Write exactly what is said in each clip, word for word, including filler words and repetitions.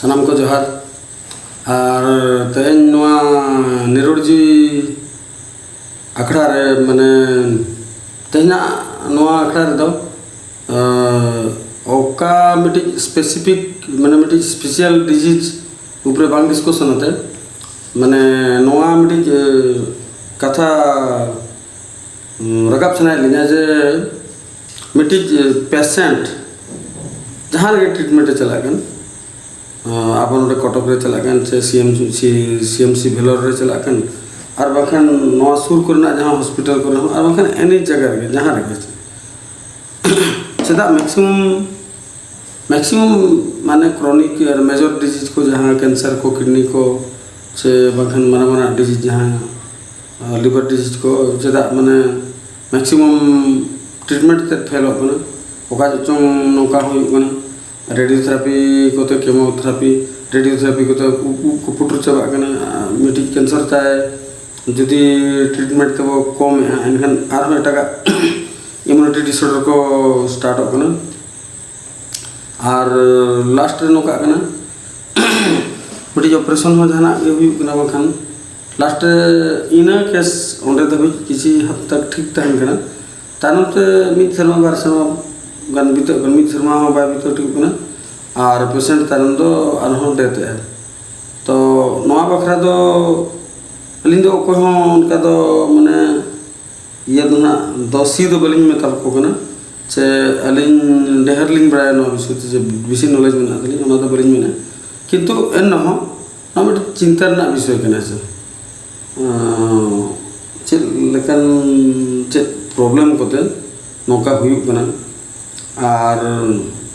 ᱥᱟᱱᱟᱢ ᱠᱚ ᱡᱚᱦᱟᱨ᱾ ᱟᱨ ᱛᱮᱦᱮᱧ ᱱᱚᱣᱟ ᱱᱤᱨᱚᱲ ᱡᱤᱣᱤ ᱟᱠᱷᱲᱟ ᱨᱮ, ᱢᱟᱱᱮ, ᱛᱮᱦᱮᱧᱟᱜ ᱱᱚᱣᱟ ᱟᱠᱷᱲᱟ ᱨᱮᱫᱚ, ᱟᱸ, ᱚᱠᱟ ᱢᱤᱫᱴᱤᱡ specific, ᱢᱟᱱᱮ, ᱢᱤᱫᱴᱤᱡ special disease ᱩᱯᱨᱮ ᱵᱟᱝ discussion ᱟᱛᱮ, ᱢᱟᱱᱮ, ᱱᱚᱣᱟ ᱢᱤᱫᱴᱤᱡ, ᱮ, ᱠᱟᱛᱷᱟ ᱩᱸ, ᱨᱟᱠᱟᱵ ᱥᱟᱱᱟᱭᱮᱫ ᱞᱤᱧᱟ ᱡᱮ ᱢᱤᱫᱴᱤᱡ, ᱮ, patient ᱡᱟᱦᱟᱸ ᱨᱮᱜᱮ treatment ᱮ ᱪᱟᱞᱟᱜ ᱠᱟᱱ, ᱟᱸ, ᱟᱵᱚ ᱱᱚᱰᱮ ᱠᱚᱴᱚᱠ ᱨᱮ ᱪᱟᱞᱟᱜ ᱠᱟᱱ, ᱥᱮ CMC, CMC ᱵᱷᱮᱞᱳᱨ ᱨᱮ ᱪᱟᱞᱟᱜ ᱠᱟᱱ, ᱟᱨ ᱵᱟᱝᱠᱷᱟᱱ ᱱᱚᱣᱟ ᱥᱩᱨ ᱠᱚᱨᱮᱱᱟᱜ ᱡᱟᱦᱟᱸ hospital ᱠᱚᱨᱮ ᱦᱚᱸ, ᱟᱨ ᱵᱟᱝᱠᱷᱟᱱ any ᱡᱟᱭᱜᱟ ᱨᱮᱜᱮ, ᱡᱟᱦᱟᱸ ᱨᱮᱜᱮ, ᱪᱮᱫᱟᱜ maximum, maximum ᱢᱟᱱᱮ chronic ᱟᱨ major disease ᱠᱚ, ᱡᱟᱦᱟᱸ cancer ᱠᱚ, kidney ᱠᱚ, ᱥᱮ ᱵᱟᱝᱠᱷᱟᱱ ᱢᱟᱨᱟᱝ ᱢᱟᱨᱟᱝ disease ᱡᱟᱦᱟᱸ, ᱟᱸ, liver disease ᱠᱚ, ᱪᱮᱫᱟᱜ ᱢᱟᱱᱮ maximum treatment ᱛᱮ ᱯᱷᱮᱞᱚᱜ ᱠᱟᱱᱟ? ᱚᱠᱟ ᱪᱚᱝ ᱱᱚᱝᱠᱟ ᱦᱩᱭᱩᱜ ᱠᱟᱱᱟ, radiotherapy ᱠᱚᱛᱮ, chemotherapy, radiotherapy ᱠᱚᱛᱮ ᱩᱵ, ᱩᱵ ᱠᱚ ᱯᱩᱴᱩᱨ ᱪᱟᱵᱟᱜ ᱠᱟᱱᱟ᱾ ᱟᱨ ᱢᱤᱫᱴᱤᱡ cancer ᱛᱟᱭ ᱡᱩᱫᱤ treatment ᱛᱮᱵᱚ ᱠᱚᱢᱮᱜᱼᱟ, ᱮᱱᱠᱷᱟᱱ ᱟᱨᱦᱚᱸ ᱮᱴᱟᱜᱟᱜ immunity disorder ᱠᱚ startᱚᱜ ᱠᱟᱱᱟ᱾ ᱟᱨ last ᱨᱮ ᱱᱚᱝᱠᱟᱜ ᱠᱟᱱᱟ, ᱢᱤᱫᱴᱤᱡ operation ᱦᱚᱸ ᱡᱟᱦᱟᱱᱟᱜ ᱜᱮ ᱦᱩᱭᱩᱜ ᱠᱟᱱᱟ, ᱵᱟᱝᱠᱷᱟᱱ last ᱨᱮ ᱤᱱᱟᱹ case ᱚᱸᱰᱮ ᱫᱷᱟᱹᱵᱤᱡ ᱠᱤᱪᱷᱤ ᱦᱟᱫ ᱛᱟᱠ ᱴᱷᱤᱠ ᱛᱟᱦᱮᱱ ᱠᱟᱱᱟ᱾ ᱛᱟᱭᱱᱚᱢ ᱛᱮ ᱢᱤᱫ ᱥᱮᱨᱢᱟ, ᱵᱟᱨ ᱥᱮᱨᱢᱟ ᱜᱟᱱ ᱵᱤᱛᱟᱹᱜ ᱠᱟᱱᱟ, ᱢᱤᱫ ᱥᱮᱨᱢᱟ ᱦᱚᱸ ᱵᱟᱭ ᱵᱤᱛᱟᱹᱣ ᱴᱷᱤᱠᱚᱜ ᱠᱟᱱᱟ, ᱟᱨ patient ᱛᱟᱭᱱᱚᱢ ᱫᱚ ᱟᱨᱦᱚᱸ death ᱮᱜᱼᱟ᱾ ᱛᱚ ᱱᱚᱣᱟ ᱵᱟᱠᱷᱨᱟ ᱫᱚ ᱟᱹᱞᱤᱧ ᱫᱚ ᱚᱠᱚᱭ ᱦᱚᱸ ᱚᱱᱠᱟ ᱫᱚ, ᱢᱟᱱᱮ, ᱤᱭᱟᱹ ᱫᱚ ᱱᱟᱦᱟᱜ ᱫᱚᱥᱤ ᱫᱚ ᱵᱟᱹᱞᱤᱧ ᱢᱮᱛᱟ ᱠᱚ ᱠᱟᱱᱟ, ᱥᱮ ᱟᱹᱞᱤᱧ ᱰᱷᱮᱨ ᱞᱤᱧ ᱵᱟᱲᱟᱭᱟ ᱱᱚᱣᱟ ᱵᱤᱥᱚᱭ ᱛᱮ, ᱡᱮ ᱵᱮᱥᱤ knowledge ᱢᱮᱱᱟᱜ ᱛᱟᱹᱞᱤᱧᱟ, ᱚᱱᱟ ᱫᱚ ᱵᱟᱹᱞᱤᱧ ᱢᱮᱱᱟ᱾ ᱠᱤᱱᱛᱩ ᱮᱱ ᱨᱮᱦᱚᱸ ᱱᱚᱣᱟ ᱢᱤᱫᱴᱤᱡ ᱪᱤᱱᱛᱟᱹ ᱨᱮᱱᱟᱜ ᱵᱤᱥᱚᱭ ᱠᱟᱱᱟ, ᱥᱮ, ᱟᱸ, ᱪᱮᱫ ᱞᱮᱠᱟᱱ, ᱪᱮᱫ problem ᱠᱚᱛᱮ ᱱᱚᱝᱠᱟ ᱦᱩᱭᱩᱜ ᱠᱟᱱᱟ᱾ ᱟᱨ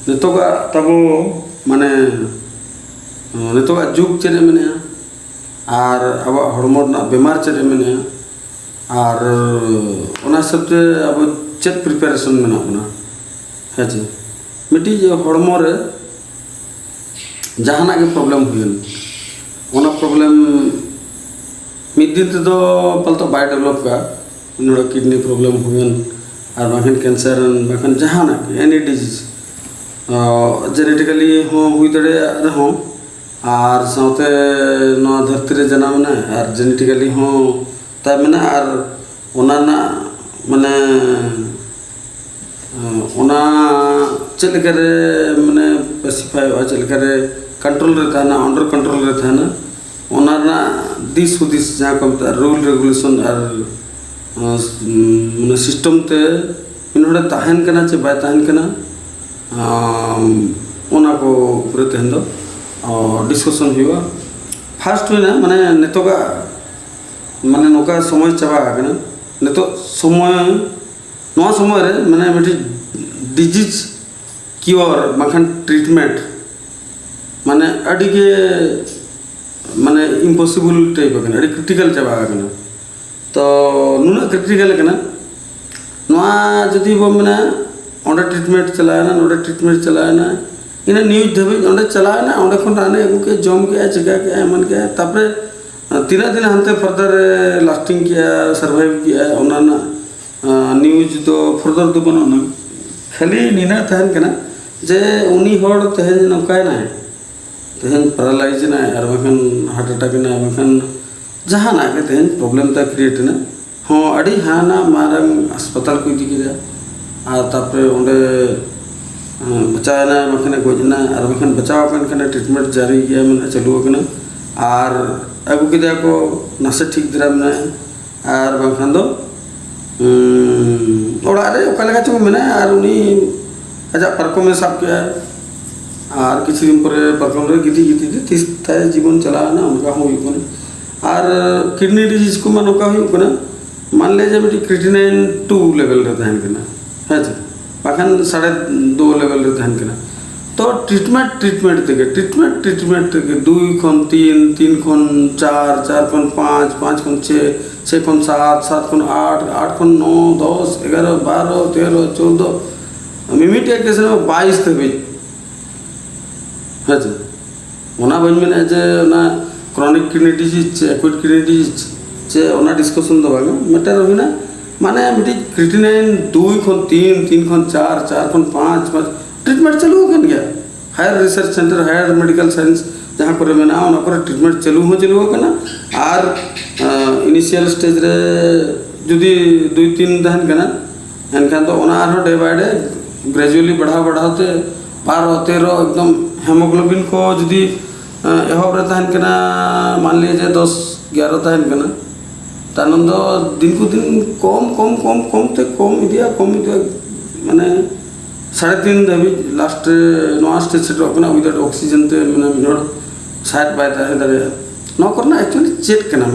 ᱱᱤᱛᱚᱜᱟᱜ ᱛᱟᱵᱚ, ᱢᱟᱱᱮ, ᱱᱤᱛᱚᱜᱟᱜ ᱡᱩᱜᱽ ᱪᱮᱫ ᱮ ᱢᱮᱱᱮᱜᱼᱟ, ᱟᱨ ᱟᱵᱚᱣᱟᱜ ᱦᱚᱲᱢᱚ ᱨᱮᱱᱟᱜ ᱵᱮᱢᱟᱨ ᱪᱮᱫ ᱮ ᱢᱮᱱᱮᱜᱼᱟ, ᱟᱨ ᱚᱱᱟ ᱦᱤᱥᱟᱹᱵ ᱛᱮ ᱟᱵᱚ ᱪᱮᱫ preparation ᱢᱮᱱᱟᱜ ᱵᱚᱱᱟ? ᱦᱮᱸ ᱪᱮ? ᱢᱤᱫᱴᱤᱡ ᱦᱚᱲᱢᱚ ᱨᱮ ᱡᱟᱦᱟᱱᱟᱜ ᱜᱮ problem ᱦᱩᱭᱮᱱ, ᱚᱱᱟ problem ᱢᱤᱫ ᱫᱤᱱ ᱛᱮᱫᱚ ᱯᱟᱞᱛᱚ ᱵᱟᱭ develop ᱠᱟᱜᱼᱟ᱾ ᱩᱱᱤ ᱦᱚᱲᱟᱜ kidney problem ᱦᱩᱭᱮᱱ, ᱟᱨ ᱵᱟᱝᱠᱷᱟᱱ cancer ᱮᱱ, ᱵᱟᱝᱠᱷᱟᱱ ᱡᱟᱦᱟᱱᱟᱜ ᱜᱮ, any disease, ᱟᱸ, genetically ᱦᱚᱸ ᱦᱩᱭ ᱫᱟᱲᱮᱭᱟᱜ ᱨᱮᱦᱚᱸ, ᱟᱨ ᱥᱟᱶᱛᱮ ᱱᱚᱣᱟ ᱫᱷᱟᱹᱨᱛᱤ ᱨᱮ ᱡᱟᱱᱟᱢ ᱮᱱᱟᱭ ᱟᱨ ᱡᱮᱱᱮᱴᱤᱠᱟᱞᱤ ᱦᱚᱸ ᱛᱟᱭ ᱢᱮᱱᱟᱜᱼᱟ, ᱟᱨ ᱚᱱᱟ ᱨᱮᱱᱟᱜ ᱢᱟᱱᱮ ᱚᱱᱟ ᱪᱮᱫ ᱞᱮᱠᱟᱨᱮ ᱢᱟᱱᱮ ᱯᱮᱥᱤᱯᱷᱟᱭᱚᱜᱼᱟ, ᱪᱮᱫ ᱞᱮᱠᱟᱨᱮ ᱠᱚᱱᱴᱨᱳᱞ ᱨᱮ ᱛᱟᱦᱮᱱᱟ, ᱟᱱᱰᱟᱨ ᱠᱚᱱᱴᱨᱳᱞ ᱨᱮ ᱛᱟᱦᱮᱱᱟ, ᱚᱱᱟ ᱨᱮᱱᱟᱜ ᱫᱤᱥ ᱦᱩᱫᱤᱥ ᱡᱟᱦᱟᱸ ᱠᱚ ᱢᱮᱛᱟᱜᱼᱟ ᱨᱩᱞ ᱨᱮᱜᱩᱞᱮᱥᱚᱱ ᱟᱨ ᱢᱟᱱᱮ ᱥᱤᱥᱴᱮᱢ ᱛᱮ ᱢᱤᱫ ᱦᱚᱲᱮ ᱛᱟᱦᱮᱱ ᱠᱟᱱᱟ ᱪᱮ ᱵᱟᱭ ᱛᱟᱦᱮᱱ ᱠᱟᱱᱟ, ᱚᱱᱟ ᱠᱚ ᱩᱯᱨᱮ ᱛᱮᱦᱮᱧ ᱫᱚ ᱰᱤᱥᱠᱟᱥᱚᱱ ᱦᱩᱭᱩᱜᱼᱟ᱾ ᱯᱷᱟᱥᱴ ᱦᱩᱭᱱᱟ ᱢᱟᱱᱮ ᱱᱤᱛᱚᱜᱟᱜ ᱢᱟᱱᱮ ᱱᱚᱝᱠᱟ ᱥᱚᱢᱚᱭ ᱪᱟᱵᱟ ᱟᱠᱟᱱᱟ᱾ ᱱᱤᱛᱚᱜ ᱥᱚᱢᱚᱭ ᱱᱚᱣᱟ ᱥᱚᱢᱚᱭ ᱨᱮ ᱢᱟᱱᱮ ᱢᱤᱫᱴᱤᱡ ᱰᱤᱡᱤᱡᱽ ᱠᱤᱭᱳᱨ ᱵᱟᱝᱠᱷᱟᱱ ᱴᱨᱤᱴᱢᱮᱱᱴ ᱢᱟᱱᱮ ᱟᱹᱰᱤ ᱜᱮ ᱢᱟᱱᱮ ᱤᱢᱯᱚᱥᱤᱵᱚᱞ ᱴᱟᱭᱤᱯ ᱟᱠᱟᱱᱟ, ᱟᱹᱰᱤ ᱠᱨᱤᱴᱤᱠᱟᱞ ᱪᱟᱵᱟ ᱟᱠᱟᱱᱟ᱾ ᱛᱚ ᱱᱩᱱᱟᱹᱜ ᱠᱨᱤᱴᱤᱠᱟᱞ ᱠᱟᱱᱟ, ᱱᱚᱣᱟ ᱡᱩᱫᱤ ᱵᱚ ᱢᱮᱱᱟ ᱚᱸᱰᱮ ᱴᱨᱤᱴᱢᱮᱱᱴ ᱪᱟᱞᱟᱣᱮᱱᱟ, ᱱᱚᱰᱮ ᱴᱨᱤᱴᱢᱮᱱᱴ ᱪᱟᱞᱟᱣᱮᱱᱟ, ᱤᱱᱟᱹ ᱱᱤᱭᱩᱡᱽ ᱫᱷᱟᱹᱵᱤᱡ ᱚᱸᱰᱮ ᱪᱟᱞᱟᱣᱮᱱᱟ, ᱚᱸᱰᱮ ᱠᱷᱚᱱ ᱨᱟᱱᱮ ᱟᱹᱜᱩ ᱠᱮᱫ, ᱡᱚᱢ ᱠᱮᱫᱼᱟ, ᱪᱤᱠᱟ ᱠᱮᱫᱼᱟ, ᱮᱢᱟᱱ ᱠᱮᱫᱼᱟ, ᱛᱟᱨᱯᱚᱨᱮ ᱛᱤᱱᱟᱹᱜ ᱫᱤᱱ ᱦᱟᱱᱛᱮ ᱯᱷᱟᱨᱫᱟᱨ ᱨᱮ ᱞᱟᱥᱴᱤᱝ ᱠᱮᱫᱼᱟ, ᱥᱟᱨᱵᱷᱟᱭᱤᱵᱷ ᱠᱮᱫᱼᱟ, ᱚᱱᱟ ᱨᱮᱱᱟᱜ ᱱᱤᱭᱩᱡᱽ ᱫᱚ ᱯᱷᱚᱨᱫᱚᱨ ᱫᱚ ᱵᱟᱹᱱᱩᱜ ᱟᱱᱟ᱾ ᱠᱷᱟᱹᱞᱤ ᱱᱤᱱᱟᱹᱜ ᱛᱟᱦᱮᱱ ᱠᱟᱱᱟ ᱡᱮ ᱩᱱᱤ ᱦᱚᱲ ᱛᱮᱦᱮᱧ ᱱᱚᱝᱠᱟᱭᱮᱱᱟᱭ, ᱛᱮᱦᱮᱧ ᱯᱮᱨᱟᱞᱟᱭᱤᱡᱽ ᱮᱱᱟᱭ, ᱟᱨ ᱵᱟᱝᱠᱷᱟᱱ ᱦᱟᱨᱴ ᱮᱴᱟᱠ ᱮᱱᱟᱭ, ᱵᱟᱝᱠᱷᱟᱱ ᱡᱟᱦᱟᱱᱟᱜ ᱜᱮ ᱛᱮᱦᱮᱧ ᱯᱨᱚᱵᱞᱮᱢ ᱛᱟᱭ ᱠᱨᱤᱭᱮᱴ ᱮᱱᱟ, ᱦᱚᱸ ᱟᱹᱰᱤ ᱦᱟᱱᱟ ᱢᱟᱨᱟᱝ ᱦᱟᱥᱯᱟᱛᱟᱞ ᱠᱚ ᱤᱫᱤ ᱠᱮᱫᱟ, ᱟᱨ ᱛᱟᱨᱯᱚᱨᱮ ᱚᱸᱰᱮ ᱵᱟᱧᱪᱟᱣ ᱮᱱᱟᱭ, ᱵᱟᱝᱠᱷᱟᱱ ᱮ ᱜᱚᱡ ᱮᱱᱟ, ᱟᱨ ᱵᱟᱝᱠᱷᱟᱱ ᱵᱟᱧᱪᱟᱣ ᱟᱠᱟᱱ ᱠᱷᱟᱱ ᱴᱨᱤᱴᱢᱮᱱᱴ ᱡᱟᱹᱨᱤ ᱜᱮᱭᱟ, ᱢᱮᱱᱟᱜᱼᱟ, ᱪᱟᱹᱞᱩ ᱟᱠᱟᱱᱟ, ᱟᱨ ᱟᱹᱜᱩ ᱠᱮᱫᱮᱭᱟ ᱠᱚ, ᱱᱟᱥᱮ ᱴᱷᱤᱠ ᱫᱷᱟᱨᱟ ᱢᱮᱱᱟᱭᱟ, ᱟᱨ ᱵᱟᱝᱠᱷᱟᱱ ᱫᱚ ᱚᱲᱟᱜ ᱨᱮ ᱚᱠᱟ ᱞᱮᱠᱟ ᱪᱚᱝ ᱢᱮᱱᱟᱭᱟ, ᱟᱨ ᱩᱱᱤ ᱟᱡᱟᱜ ᱯᱟᱨᱠᱚᱢᱮ ᱥᱟᱵ ᱠᱮᱜᱼᱟ, ᱟᱨ ᱠᱤᱪᱷᱩ ᱫᱤᱱ ᱯᱚᱨᱮ ᱯᱟᱨᱠᱚᱢ ᱨᱮ ᱜᱤᱛᱤᱡ ᱜᱤᱛᱤᱡ ᱛᱮ ᱛᱤᱥ ᱛᱟᱭ ᱡᱤᱵᱚᱱ ᱪᱟᱞᱟᱣ ᱮᱱᱟ, ᱚᱱᱠᱟ ᱦᱚᱸ ᱦᱩᱭᱩᱜ ᱠᱟᱱᱟ᱾ ᱟᱨ ᱠᱤᱰᱱᱤ ᱰᱤᱡᱤᱡᱽ ᱠᱚᱢᱟ ᱱᱚᱝᱠᱟ ᱦᱩᱭᱩᱜ ᱠᱟᱱᱟ, ᱢᱟᱱ ᱞᱮ ᱡᱮ ᱢᱤᱫᱴᱤᱡ ᱠᱨᱤᱴᱤᱱᱟᱭᱤᱱ ᱴᱩ ᱞᱮᱵᱮᱞ ᱨᱮ ᱛᱟᱦᱮᱱ ᱠᱟᱱᱟ, ᱦᱮᱸ ᱪᱮ, ᱵᱟᱠᱷᱟᱱ ᱥᱟᱲᱮ ᱫᱩ ᱞᱮᱵᱮᱞ ᱨᱮ ᱛᱟᱦᱮᱱ ᱠᱟᱱᱟ᱾ ᱛᱚ ᱴᱨᱤᱴᱢᱮᱱᱴ ᱴᱨᱤᱴᱢᱮᱱᱴ ᱛᱮᱜᱮ ᱴᱨᱤᱴᱢᱮᱱᱴ ᱴᱨᱤᱴᱢᱮᱱᱴ ᱛᱮᱜᱮ ᱫᱩᱭ ᱠᱷᱚᱱ ᱛᱤᱱ, ᱛᱤᱱ ᱠᱷᱚᱱ ᱪᱟᱨ, ᱪᱟᱨ ᱠᱷᱚᱱ ᱯᱟᱸᱪ, ᱯᱟᱸᱪ ᱠᱷᱚᱱ ᱪᱷᱮ, ᱪᱷᱮ ᱠᱷᱚᱱ ᱥᱟᱛ, ᱥᱟᱛ ᱠᱷᱚᱱ ᱟᱴ, ᱟᱴ ᱠᱷᱚᱱ ᱱᱚ, ᱫᱚᱥ, ᱮᱜᱟᱨᱚ, ᱵᱟᱨᱚ, ᱛᱮᱨᱚ, ᱪᱳᱫᱽᱫᱚ, ᱢᱤᱢᱤᱫᱴᱮᱡ ᱠᱮᱥ ᱨᱮ ᱵᱟᱭᱤᱥ ᱫᱷᱟᱹᱵᱤᱡ᱾ ᱦᱮᱸ ᱪᱮ? ᱚᱱᱟ ᱵᱟᱹᱧ ᱢᱮᱱᱮᱫᱼᱟ ᱡᱮ ᱚᱱᱟ ᱠᱨᱚᱱᱤᱠ ᱠᱤᱰᱱᱤ ᱰᱤᱡᱤᱡᱽ ᱪᱮ ᱮᱠᱩᱭᱤᱴ ᱠᱤᱰᱱᱤ ᱰᱤᱡᱤᱡᱽ ᱪᱮ ᱚᱱᱟ ᱰᱤᱥᱠᱟᱥᱚᱱ ᱫᱚ ᱵᱟᱝ, ᱢᱤᱫᱴᱮᱱ ᱦᱩᱭᱱᱟ ᱢᱟᱱᱮ ᱢᱤᱫᱴᱤᱡ ᱠᱨᱤᱴᱤᱱᱟᱭᱤᱱ ᱫᱩᱭ ᱠᱷᱚᱱ ᱛᱤᱱ, ᱛᱤᱱ ᱠᱷᱚᱱ ᱪᱟᱨ, ᱪᱟᱨ ᱠᱷᱚᱱ ᱯᱟᱸᱪ, ᱯᱟᱸᱪ ᱴᱨᱤᱴᱢᱮᱱᱴ ᱪᱟᱹᱞᱩ ᱟᱠᱟᱱ ᱜᱮᱭᱟ᱾ higher research center, higher medical science ᱡᱟᱦᱟᱸ ᱠᱚᱨᱮ ᱢᱮᱱᱟᱜᱼᱟ, ᱚᱱᱟ ᱠᱚᱨᱮ treatment ᱪᱟᱹᱞᱩ ᱦᱚᱸ ᱪᱟᱹᱞᱩ ᱟᱠᱟᱱᱟ᱾ ᱟᱨ initial stage ᱨᱮ ᱡᱩᱫᱤ ᱫᱩᱭ ᱛᱤᱱ ᱛᱟᱦᱮᱱ ᱠᱟᱱᱟ, ᱮᱱᱠᱷᱟᱱ ᱫᱚ ᱚᱱᱟ ᱟᱨᱦᱚᱸ day by day gradually ᱵᱟᱲᱦᱟᱣ ᱵᱟᱲᱦᱟᱣ ᱛᱮ ᱵᱟᱨᱚ ᱛᱮᱨᱚ ᱮᱠᱫᱚᱢ hemoglobin ᱠᱚ ᱡᱩᱫᱤ ᱮᱦᱚᱵ ᱨᱮ ᱛᱟᱦᱮᱱ ᱠᱟᱱᱟ, ᱢᱟᱱ ᱞᱤᱭᱟ ᱡᱮ ᱫᱚᱥ ᱜᱮᱭᱟᱨᱚ ᱛᱟᱦᱮᱱ ᱠᱟᱱᱟ, ᱛᱟᱭᱱᱚᱢ ᱫᱚ ᱫᱤᱱ ᱠᱚ ᱫᱤᱱ ᱠᱚᱢ ᱠᱚᱢ ᱠᱚᱢ ᱠᱚᱢ ᱛᱮ ᱠᱚᱢ ᱤᱫᱤᱜᱼᱟ, ᱠᱚᱢ ᱤᱫᱤᱜᱼᱟ, ᱢᱟᱱᱮ ᱥᱟᱲᱮ ᱛᱤᱱ ᱫᱷᱟᱹᱵᱤᱡ ᱞᱟᱥᱴ ᱨᱮ ᱱᱚᱣᱟ ᱥᱴᱮᱡᱽ ᱥᱮᱴᱮᱨᱚᱜ ᱠᱟᱱᱟ, without oxygen ᱛᱮ ᱢᱟᱱᱮ ᱢᱤᱫ ᱦᱚᱲ ᱥᱟᱦᱮᱫ ᱵᱟᱭ ᱛᱟᱦᱮᱸ ᱫᱟᱲᱮᱭᱟᱜᱼᱟ᱾ ᱱᱚᱣᱟ ᱠᱚᱨᱮᱱᱟᱜ actually ᱪᱮᱫ ᱠᱟᱱᱟ?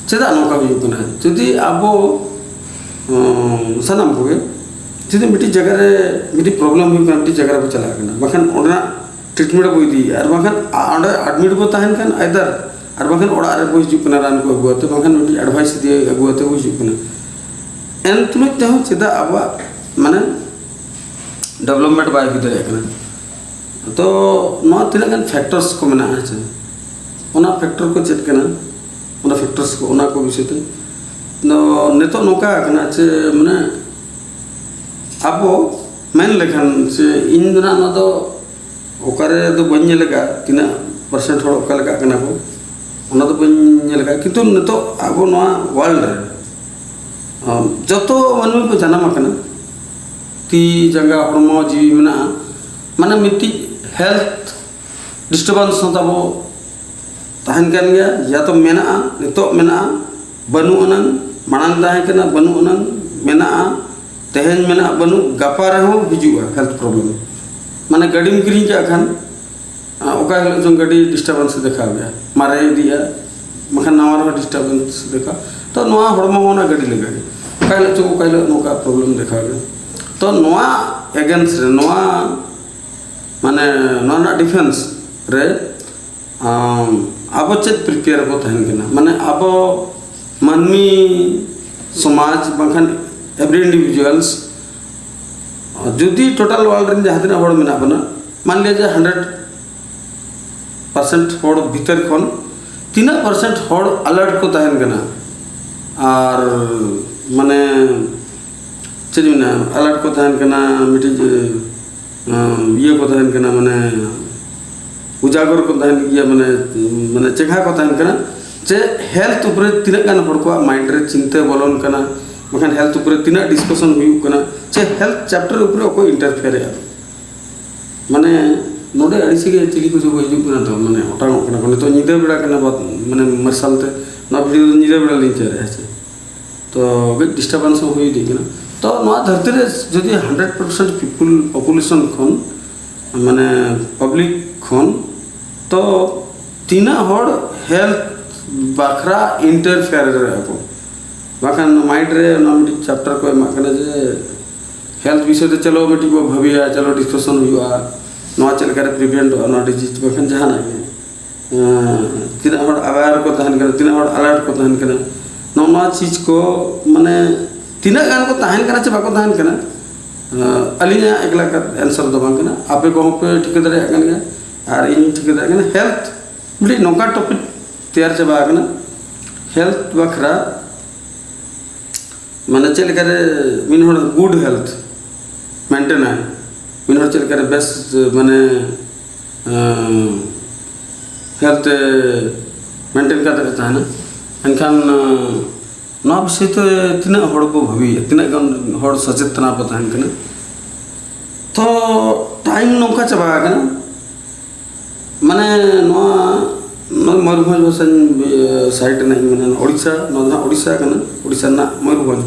ᱪᱮᱫᱟᱜ ᱱᱚᱝᱠᱟ ᱦᱩᱭᱩᱜ ᱠᱟᱱᱟ? ᱡᱩᱫᱤ ᱟᱵᱚ ᱥᱟᱱᱟᱢ ᱠᱚᱜᱮ ᱡᱩᱫᱤ ᱢᱤᱫᱴᱤᱡ ᱡᱟᱭᱜᱟ ᱨᱮ ᱢᱤᱫᱴᱤᱡ problem ᱦᱩᱭᱩᱜ ᱠᱟᱱᱟ, ᱢᱤᱫᱴᱤᱡ ᱡᱟᱭᱜᱟ ᱨᱮᱵᱚ ᱪᱟᱞᱟᱜ ᱠᱟᱱᱟ, ᱵᱟᱠᱷᱟᱱ ᱚᱸᱰᱮᱱᱟᱜ treatment ᱵᱚ ᱤᱫᱤᱭᱮᱫᱼᱟ, ᱟᱨ ᱵᱟᱝᱠᱷᱟᱱ ᱚᱸᱰᱮ admit ᱵᱚ ᱛᱟᱦᱮᱱ ᱠᱷᱟᱱ either, ᱟᱨ ᱵᱟᱝᱠᱷᱟᱱ ᱚᱲᱟᱜ ᱨᱮᱵᱚ ᱦᱤᱡᱩᱜ ᱠᱟᱱᱟ ᱨᱟᱱ ᱠᱚ ᱟᱹᱜᱩ ᱟᱛᱮ, ᱵᱟᱝᱠᱷᱟᱱ ᱢᱤᱫᱴᱤᱡ advice ᱤᱫᱤ ᱟᱹᱜᱩ ᱟᱛᱮ ᱵᱚ ᱦᱤᱡᱩᱜ ᱠᱟᱱᱟ᱾ ᱮᱱ ᱛᱩᱞᱩᱡ ᱛᱮᱦᱚᱸ ᱪᱮᱫᱟᱜ ᱟᱵᱚᱣᱟᱜ ᱢᱟᱱᱮ development ᱵᱟᱭ ᱦᱩᱭ ᱫᱟᱲᱮᱭᱟᱜ ᱠᱟᱱᱟ? ᱛᱚ ᱱᱚᱣᱟ ᱛᱤᱱᱟᱹᱜ ᱜᱟᱱ factors ᱠᱚ ᱢᱮᱱᱟᱜᱼᱟ, ᱦᱮᱸ ᱪᱮ? ᱚᱱᱟ factor ᱠᱚ ᱪᱮᱫ ᱠᱟᱱᱟ? ᱚᱱᱟ factors ᱠᱚ, ᱚᱱᱟ ᱠᱚ ᱵᱤᱥᱚᱭ ᱛᱮ ᱫᱚ ᱱᱤᱛᱚᱜ ᱱᱚᱝᱠᱟ ᱠᱟᱱᱟ ᱪᱮ, ᱢᱟᱱᱮ ᱟᱵᱚ ᱢᱮᱱ ᱞᱮᱠᱷᱟᱱ ᱥᱮ, ᱤᱧ ᱫᱚ ᱱᱟᱜ ᱱᱚᱣᱟ ᱫᱚ ᱚᱠᱟᱨᱮ ᱫᱚ ᱵᱟᱹᱧ ᱧᱮᱞ ᱟᱠᱟᱫᱼᱟ, ᱛᱤᱱᱟᱹᱜ percent ᱦᱚᱲ ᱚᱠᱟ ᱞᱮᱠᱟᱜ ᱠᱟᱱᱟ ᱠᱚ, ᱚᱱᱟ ᱫᱚ ᱵᱟᱹᱧ ᱧᱮᱞ ᱟᱠᱟᱫᱼᱟ᱾ ᱠᱤᱱᱛᱩ ᱱᱤᱛᱚᱜ ᱟᱵᱚ ᱱᱚᱣᱟ world ᱨᱮ, ᱟᱢ, ᱡᱚᱛᱚ ᱢᱟᱹᱱᱢᱤ ᱠᱚ ᱡᱟᱱᱟᱢ ᱟᱠᱟᱱᱟ, ᱛᱤ, ᱡᱟᱸᱜᱟ, ᱦᱚᱲᱢᱚ, ᱡᱤᱣᱤ ᱢᱮᱱᱟᱜᱼᱟ, ᱢᱟᱱᱮ ᱢᱤᱫᱴᱤᱡ health disturbance ᱦᱚᱸ ᱛᱟᱵᱚ ᱛᱟᱦᱮᱱ ᱠᱟᱱ ᱜᱮᱭᱟ᱾ ᱭᱟ ᱛᱚ ᱢᱮᱱᱟᱜᱼᱟ, ᱱᱤᱛᱚᱜ ᱢᱮᱱᱟᱜᱼᱟ, ᱵᱟᱹᱱᱩᱜ ᱟᱱᱟᱝ, ᱢᱟᱲᱟᱝ ᱛᱟᱦᱮᱸ ᱠᱟᱱᱟ, ᱵᱟᱹᱱᱩᱜ ᱟᱱᱟᱝ, ᱢᱮᱱᱟᱜᱼᱟ, ᱛᱮᱦᱮᱧ ᱢᱮᱱᱟᱜᱼᱟ, ᱵᱟᱹᱱᱩᱜ, ᱜᱟᱯᱟ ᱨᱮᱦᱚᱸ ᱦᱤᱡᱩᱜᱼᱟ health problem᱾ ᱢᱟᱱᱮ ᱜᱟᱹᱰᱤᱢ ᱠᱤᱨᱤᱧ ᱠᱟᱜ ᱠᱷᱟᱱ, ᱟᱸ, ᱚᱠᱟ ᱦᱤᱞᱳᱜ ᱪᱚᱝ ᱜᱟᱹᱰᱤ disturbance ᱮ ᱫᱮᱠᱷᱟᱣ ᱜᱮᱭᱟ, ᱢᱟᱨᱮ ᱤᱫᱤᱜᱼᱟ, ᱵᱟᱠᱷᱟᱱ ᱱᱟᱣᱟ ᱨᱮᱦᱚᱸ disturbance ᱫᱮᱠᱷᱟᱣ᱾ ᱛᱚ ᱱᱚᱣᱟ ᱦᱚᱲᱢᱚ ᱦᱚᱸ ᱚᱱᱟ ᱜᱟᱹᱰᱤ ᱞᱮᱠᱟ ᱜᱮ, ᱚᱠᱟ ᱦᱤᱞᱳᱜ ᱪᱚᱝ ᱚᱠᱟ ᱦᱤᱞᱳᱜ ᱱᱚᱝᱠᱟ problem ᱫᱮᱠᱷᱟᱣ ᱜᱮᱭᱟ᱾ ᱛᱚ ᱱᱚᱣᱟ against ᱨᱮ, ᱱᱚᱣᱟ ᱢᱟᱱᱮ ᱱᱚᱣᱟ ᱨᱮᱱᱟᱜ defense ᱨᱮ ᱟᱢ, ᱟᱵᱚ ᱪᱮᱫ prepare ᱵᱚ ᱛᱟᱦᱮᱱ ᱠᱟᱱᱟ? ᱢᱟᱱᱮ ᱟᱵᱚ ᱢᱟᱹᱱᱢᱤ ᱥᱚᱢᱟᱡᱽ ᱵᱟᱝᱠᱷᱟᱱ every individuals, ᱡᱩᱫᱤ total world ᱨᱮᱱ ᱡᱟᱦᱟᱸ ᱛᱤᱱᱟᱹᱜ ᱦᱚᱲ ᱢᱮᱱᱟᱜ ᱵᱚᱱᱟ, ᱢᱟᱱ ᱞᱤᱭᱟ ᱡᱮ hundred percent ᱦᱚᱲ ᱵᱷᱤᱛᱟᱹᱨ ᱠᱷᱚᱱ ᱛᱤᱱᱟᱹᱜ percent ᱦᱚᱲ alert ᱠᱚ ᱛᱟᱦᱮᱱ ᱠᱟᱱᱟ? ᱟᱨ ᱢᱟᱱᱮ ᱪᱮᱫ ᱤᱧ ᱢᱮᱱᱟ, alert ᱠᱚ ᱛᱟᱦᱮᱱ ᱠᱟᱱᱟ, ᱢᱤᱫᱴᱤᱡ ᱤᱭᱟᱹ ᱠᱚ ᱛᱟᱦᱮᱱ ᱠᱟᱱᱟ, ᱢᱟᱱᱮ ᱩᱡᱟᱜᱚᱨ ᱠᱚ ᱛᱟᱦᱮᱱ ᱜᱮᱭᱟ, ᱢᱟᱱᱮ ᱢᱟᱱᱮ ᱪᱮᱸᱜᱷᱟ ᱠᱚ ᱛᱟᱦᱮᱱ ᱠᱟᱱᱟ ᱡᱮ ᱦᱮᱞᱛᱷ ᱩᱯᱚᱨᱮ ᱛᱤᱱᱟᱹᱜ ᱜᱟᱱ ᱦᱚᱲ ᱠᱚᱣᱟᱜ ᱢᱟᱭᱤᱱᱰ ᱨᱮ ᱪᱤᱱᱛᱟᱹ ᱵᱚᱞᱚᱱ ᱠᱟᱱᱟ, ᱵᱟᱠᱷᱟᱱ ᱦᱮᱞᱛᱷ ᱩᱯᱚᱨᱮ ᱛᱤᱱᱟᱹᱜ ᱰᱤᱥᱠᱟᱥᱚᱱ ᱦᱩᱭᱩᱜ ᱠᱟᱱᱟ, ᱪᱮ ᱦᱮᱞᱛᱷ ᱪᱮᱯᱴᱟᱨ ᱩᱯᱚᱨᱮ ᱚᱠᱚᱭ ᱤᱱᱴᱟᱨᱯᱷᱮᱭᱟᱨᱮᱜᱼᱟ᱾ ᱢᱟᱱᱮ ᱱᱚᱰᱮ ᱟᱹᱰᱤ ᱥᱟᱸᱜᱮ ᱪᱤᱞᱤ ᱠᱚᱪᱚ ᱠᱚ ᱦᱤᱡᱩᱜ ᱠᱟᱱᱟ, ᱛᱚ ᱢᱟᱱᱮ ᱚᱴᱟᱝᱚᱜ ᱠᱟᱱᱟ ᱠᱚ᱾ ᱱᱤᱛᱚᱜ ᱧᱤᱫᱟᱹ ᱵᱮᱲᱟ ᱠᱟᱱᱟ, ᱵᱟᱫ ᱢᱟᱱᱮ ᱢᱟᱨᱥᱟᱞ ᱛᱮ ᱱᱚᱣᱟ ᱵᱷᱤᱰᱤᱭᱳ ᱫᱚ ᱧᱤᱫᱟᱹ ᱵᱮᱲᱟ ᱞᱤᱧ ᱛᱮᱭᱟᱨᱮᱜᱼᱟ, ᱦᱮᱸ ᱥᱮ᱾ ᱛᱚ ᱠᱟᱹᱡ ᱰᱤᱥᱴᱟᱨᱵᱮᱱᱥ ᱦᱚᱸ ᱦᱩᱭ ᱤᱫᱤᱜ ᱠᱟᱱᱟ᱾ ᱛᱚ ᱱᱚᱣᱟ ᱫᱷᱟᱹᱨᱛᱤ ᱨᱮ ᱡᱩᱫᱤ ᱦᱟᱱᱰᱨᱮᱰ ᱯᱟᱨᱥᱮᱱᱴ ᱯᱤᱯᱩᱞ ᱯᱚᱯᱩᱞᱮᱥᱚᱱ ᱠᱷᱚᱱ, ᱢᱟᱱᱮ ᱯᱟᱵᱽᱞᱤᱠ ᱠᱷᱚᱱ, ᱛᱚ ᱛᱤᱱᱟᱹᱜ ᱦᱚᱲ ᱦᱮᱞᱛᱷ ᱵᱟᱠᱷᱨᱟ ᱤᱱᱴᱟᱨᱯᱷᱮᱭᱟᱨ ᱫᱟᱲᱮᱭᱟᱜᱼᱟ ᱠᱚ? ᱵᱟᱠᱷᱟᱱ ᱢᱟᱭᱤᱱᱰ ᱨᱮ ᱚᱱᱟ ᱢᱤᱫᱴᱤᱡ ᱪᱮᱯᱴᱟᱨ ᱠᱚ ᱮᱢᱟᱜ ᱠᱟᱱᱟ ᱡᱮ ᱦᱮᱞᱛᱷ ᱵᱤᱥᱚᱭ ᱛᱮ ᱪᱚᱞᱚ ᱢᱤᱫᱴᱤᱡ ᱵᱚ ᱵᱷᱟᱹᱵᱤᱭᱟ, ᱪᱚᱞᱚ ᱰᱤᱥᱠᱟᱥᱚᱱ ᱦᱩᱭᱩᱜᱼᱟ, ᱱᱚᱣᱟ ᱪᱮᱫ ᱞᱮᱠᱟᱨᱮ ᱯᱨᱤᱵᱷᱮᱱᱴᱚᱜᱼᱟ ᱱᱚᱣᱟ ᱰᱤᱡᱤᱡᱽ, ᱵᱟᱠᱷᱟᱱ ᱡᱟᱦᱟᱱᱟᱜ ᱜᱮ᱾ ᱛᱤᱱᱟᱹᱜ ᱦᱚᱲ ᱟᱣᱮᱭᱟᱨ ᱠᱚ ᱛᱟᱦᱮᱱ ᱠᱟᱱᱟ, ᱛᱤᱱᱟᱹᱜ ᱦᱚᱲ ᱟᱞᱟᱨᱴ ᱠᱚ ᱛᱟᱦᱮᱱ ᱠᱟᱱᱟ, ᱱᱚᱜᱼᱚ ᱱᱚᱣᱟ ᱪᱤᱡᱽ ᱠᱚ, ᱢᱟᱱᱮ ᱛᱤᱱᱟᱹᱜ ᱜᱟᱱ ᱠᱚ ᱛᱟᱦᱮᱱ ᱠᱟᱱᱟ ᱪᱮ ᱵᱟᱠᱚ ᱛᱟᱦᱮᱱ ᱠᱟᱱᱟ, ᱟᱹᱞᱤᱧᱟᱜ ᱮᱠᱞᱟ ᱮᱱᱥᱟᱨ ᱫᱚ ᱵᱟᱝ ᱠᱟᱱᱟ᱾ ᱟᱯᱮ ᱠᱚᱦᱚᱸ ᱯᱮ ᱴᱷᱤᱠᱟᱹ ᱫᱟᱲᱮᱭᱟᱜ ᱠᱟᱱ ᱜᱮᱭᱟ ᱟᱨ ᱤᱧ ᱴᱷᱤᱠᱟᱹ ᱫᱟᱲᱮᱭᱟᱜ ᱠᱟᱱᱟ᱾ ᱦᱮᱞᱛᱷ ᱢᱤᱫᱴᱤᱡ ᱱᱚᱝᱠᱟ ᱴᱚᱯᱤᱠ ᱛᱮᱭᱟᱨ ᱪᱟᱵᱟ ᱟᱠᱟᱱᱟ, ᱦᱮᱞᱛᱷ ᱵᱟᱠᱷᱨᱟ ᱢᱟᱱᱮ ᱪᱮᱫ ᱞᱮᱠᱟᱨᱮ ᱢᱤᱫ ᱦᱚᱲ ᱜᱩᱰ ᱦᱮᱞᱛᱷ ᱢᱮᱱᱴᱮᱱᱟᱭ, ᱢᱤᱫ ᱦᱚᱲ ᱪᱮᱫ ᱞᱮᱠᱟᱨᱮ ᱵᱮᱥ ᱢᱟᱱᱮ ᱦᱮᱞᱛᱷ ᱢᱮᱱᱴᱮᱱ ᱠᱟᱛᱮ ᱮ ᱛᱟᱦᱮᱱᱟ᱾ ᱮᱱᱠᱷᱟᱱ ᱱᱚᱣᱟ ᱵᱤᱥᱚᱭ ᱛᱮ ᱛᱤᱱᱟᱹᱜ ᱦᱚᱲ ᱵᱚ ᱵᱷᱟᱹᱵᱤᱭᱮᱫᱼᱟ, ᱛᱤᱱᱟᱹᱜ ᱜᱟᱱ ᱦᱚᱲ ᱥᱚᱪᱮᱛᱚᱱᱟ ᱵᱚ ᱛᱟᱦᱮᱱ ᱠᱟᱱᱟ? ᱛᱚ ᱴᱟᱭᱤᱢ ᱱᱚᱝᱠᱟ ᱪᱟᱵᱟ ᱟᱠᱟᱱᱟ, ᱢᱟᱱᱮ ᱱᱚᱣᱟ ᱱᱚᱣᱟ ᱢᱚᱭᱩᱨᱵᱷᱚᱸᱡᱽ ᱵᱷᱟᱥᱟᱧ ᱥᱟᱭᱤᱰ ᱨᱮᱱᱟᱜ ᱤᱧ ᱢᱮᱱᱟ, ᱳᱰᱤᱥᱟ, ᱱᱚᱣᱟ ᱫᱚ ᱦᱟᱸᱜ ᱳᱰᱤᱥᱟ ᱠᱟᱱᱟ, ᱳᱰᱤᱥᱟ ᱨᱮᱱᱟᱜ ᱢᱚᱭᱩᱨᱵᱷᱚᱸᱡᱽ᱾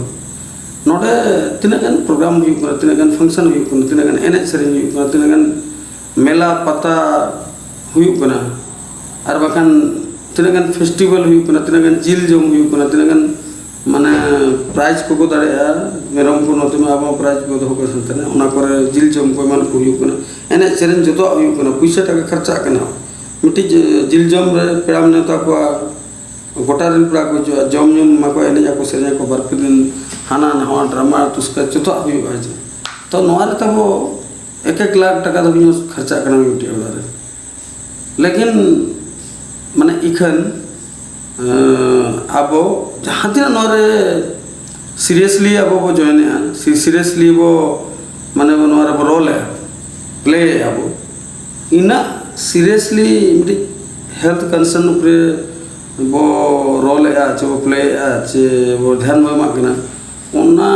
ᱱᱚᱰᱮ ᱛᱤᱱᱟᱹᱜ ᱜᱟᱱ ᱯᱨᱳᱜᱨᱟᱢ ᱦᱩᱭᱩᱜ ᱠᱟᱱᱟ, ᱛᱤᱱᱟᱹᱜ ᱜᱟᱱ ᱯᱷᱟᱝᱥᱚᱱ ᱦᱩᱭᱩᱜ ᱠᱟᱱᱟ, ᱛᱤᱱᱟᱹᱜ ᱜᱟᱱ ᱮᱱᱮᱡ ᱥᱮᱨᱮᱧ ᱦᱩᱭᱩᱜ ᱠᱟᱱᱟ, ᱛᱤᱱᱟᱹᱜ ᱜᱟᱱ ᱢᱮᱞᱟ ᱯᱟᱛᱟ ᱦᱩᱭᱩᱜ ᱠᱟᱱᱟ, ᱟᱨ ᱵᱟᱠᱷᱟᱱ ᱛᱤᱱᱟᱹᱜ ᱜᱟᱱ ᱯᱷᱮᱥᱴᱤᱵᱷᱮᱞ ᱦᱩᱭᱩᱜ ᱠᱟᱱᱟ, ᱛᱤᱱᱟᱹᱜ ᱜᱟᱱ ᱡᱤᱞ ᱡᱚᱢ ᱦᱩᱭᱩᱜ ᱠᱟᱱᱟ, ᱛᱤᱱᱟᱹᱜ ᱜᱟᱱ ᱢᱟᱱᱮ ᱯᱨᱟᱭᱤᱡᱽ ᱠᱚᱠᱚ ᱫᱟᱲᱮᱭᱟᱜᱼᱟ, ᱢᱮᱨᱚᱢ ᱠᱚ ᱱᱚᱛᱮ ᱢᱟ ᱟᱵᱚ ᱯᱨᱟᱭᱤᱡᱽ ᱵᱚ ᱫᱚᱦᱚ ᱠᱟᱜ ᱥᱟᱱᱛᱟᱲ, ᱚᱱᱟ ᱠᱚᱨᱮ ᱡᱤᱞ ᱡᱚᱢ ᱠᱚ ᱮᱢᱟᱱ ᱠᱚ ᱦᱩᱭᱩᱜ ᱠᱟᱱᱟ, ᱮᱱᱮᱡ ᱥᱮᱨᱮᱧ ᱡᱚᱛᱚᱣᱟᱜ ᱦᱩᱭᱩᱜ ᱠᱟᱱᱟ, ᱯᱩᱭᱥᱟᱹ ᱴᱟᱠᱟ ᱠᱷᱚᱨᱪᱟᱜ ᱠᱟᱱᱟ᱾ ᱢᱤᱫᱴᱤᱡ ᱡᱤᱞ ᱡᱚᱢ ᱨᱮ ᱯᱮᱲᱟᱢ ᱱᱮᱣᱛᱟ ᱠᱚᱣᱟ, ᱜᱚᱴᱟ ᱨᱮᱱ ᱯᱮᱲᱟ ᱠᱚ ᱦᱤᱡᱩᱜᱼᱟ, ᱡᱚᱢ ᱧᱩ ᱮᱢᱟ ᱠᱚᱣᱟ, ᱮᱱᱮᱡ ᱟᱠᱚ ᱥᱮᱨᱮᱧ ᱟᱠᱚ, ᱵᱟᱨ ᱯᱮ ᱫᱤᱱ ᱦᱟᱱᱟ ᱱᱟᱣᱟ ᱰᱨᱟᱢᱟ ᱛᱩᱥᱠᱟ ᱡᱚᱛᱚᱣᱟᱜ ᱦᱩᱭᱩᱜᱼᱟ᱾ ᱡᱮ ᱛᱚ ᱱᱚᱣᱟ ᱨᱮ ᱛᱟᱵᱚ ᱮᱠ ᱮᱠ ᱞᱟᱠᱷ ᱴᱟᱠᱟ ᱫᱷᱟᱹᱵᱤᱡ ᱦᱚᱸ ᱠᱷᱚᱨᱪᱟᱜ ᱠᱟᱱᱟ ᱢᱤᱫᱴᱮᱡ ᱚᱲᱟᱜ ᱨᱮ᱾ ᱞᱮᱠᱤᱱ ᱢᱟᱱᱮ ᱤᱠᱷᱟᱹᱱ ᱟᱵᱚ ᱡᱟᱦᱟᱸ ᱛᱤᱱᱟᱹᱜ ᱱᱚᱣᱟ ᱨᱮ ᱥᱤᱨᱤᱭᱟᱥᱞᱤ ᱟᱵᱚ ᱵᱚ ᱡᱚᱭᱮᱱᱮᱜᱼᱟ, ᱥᱤᱨᱤᱭᱟᱥᱞᱤ ᱵᱚ ᱢᱟᱱᱮ ᱵᱚ ᱱᱚᱣᱟ ᱨᱮᱵᱚ ᱨᱚᱞᱮᱜᱼᱟ, ᱯᱞᱮᱭᱮᱫᱼᱟ ᱵᱚ, ᱤᱱᱟᱹᱜ ᱥᱤᱨᱤᱭᱟᱥᱞᱤ ᱢᱤᱫᱴᱤᱡ ᱦᱮᱞᱛᱷ ᱠᱚᱱᱥᱟᱨᱱ ᱩᱯᱨᱮ ᱵᱚ ᱨᱳᱞᱮᱫᱼᱟ ᱪᱮ ᱵᱚ ᱯᱞᱮᱭᱮᱫᱼᱟ ᱪᱮ ᱵᱚ ᱫᱷᱮᱭᱟᱱ ᱵᱚ ᱮᱢᱟᱜ ᱠᱟᱱᱟ, ᱚᱱᱟ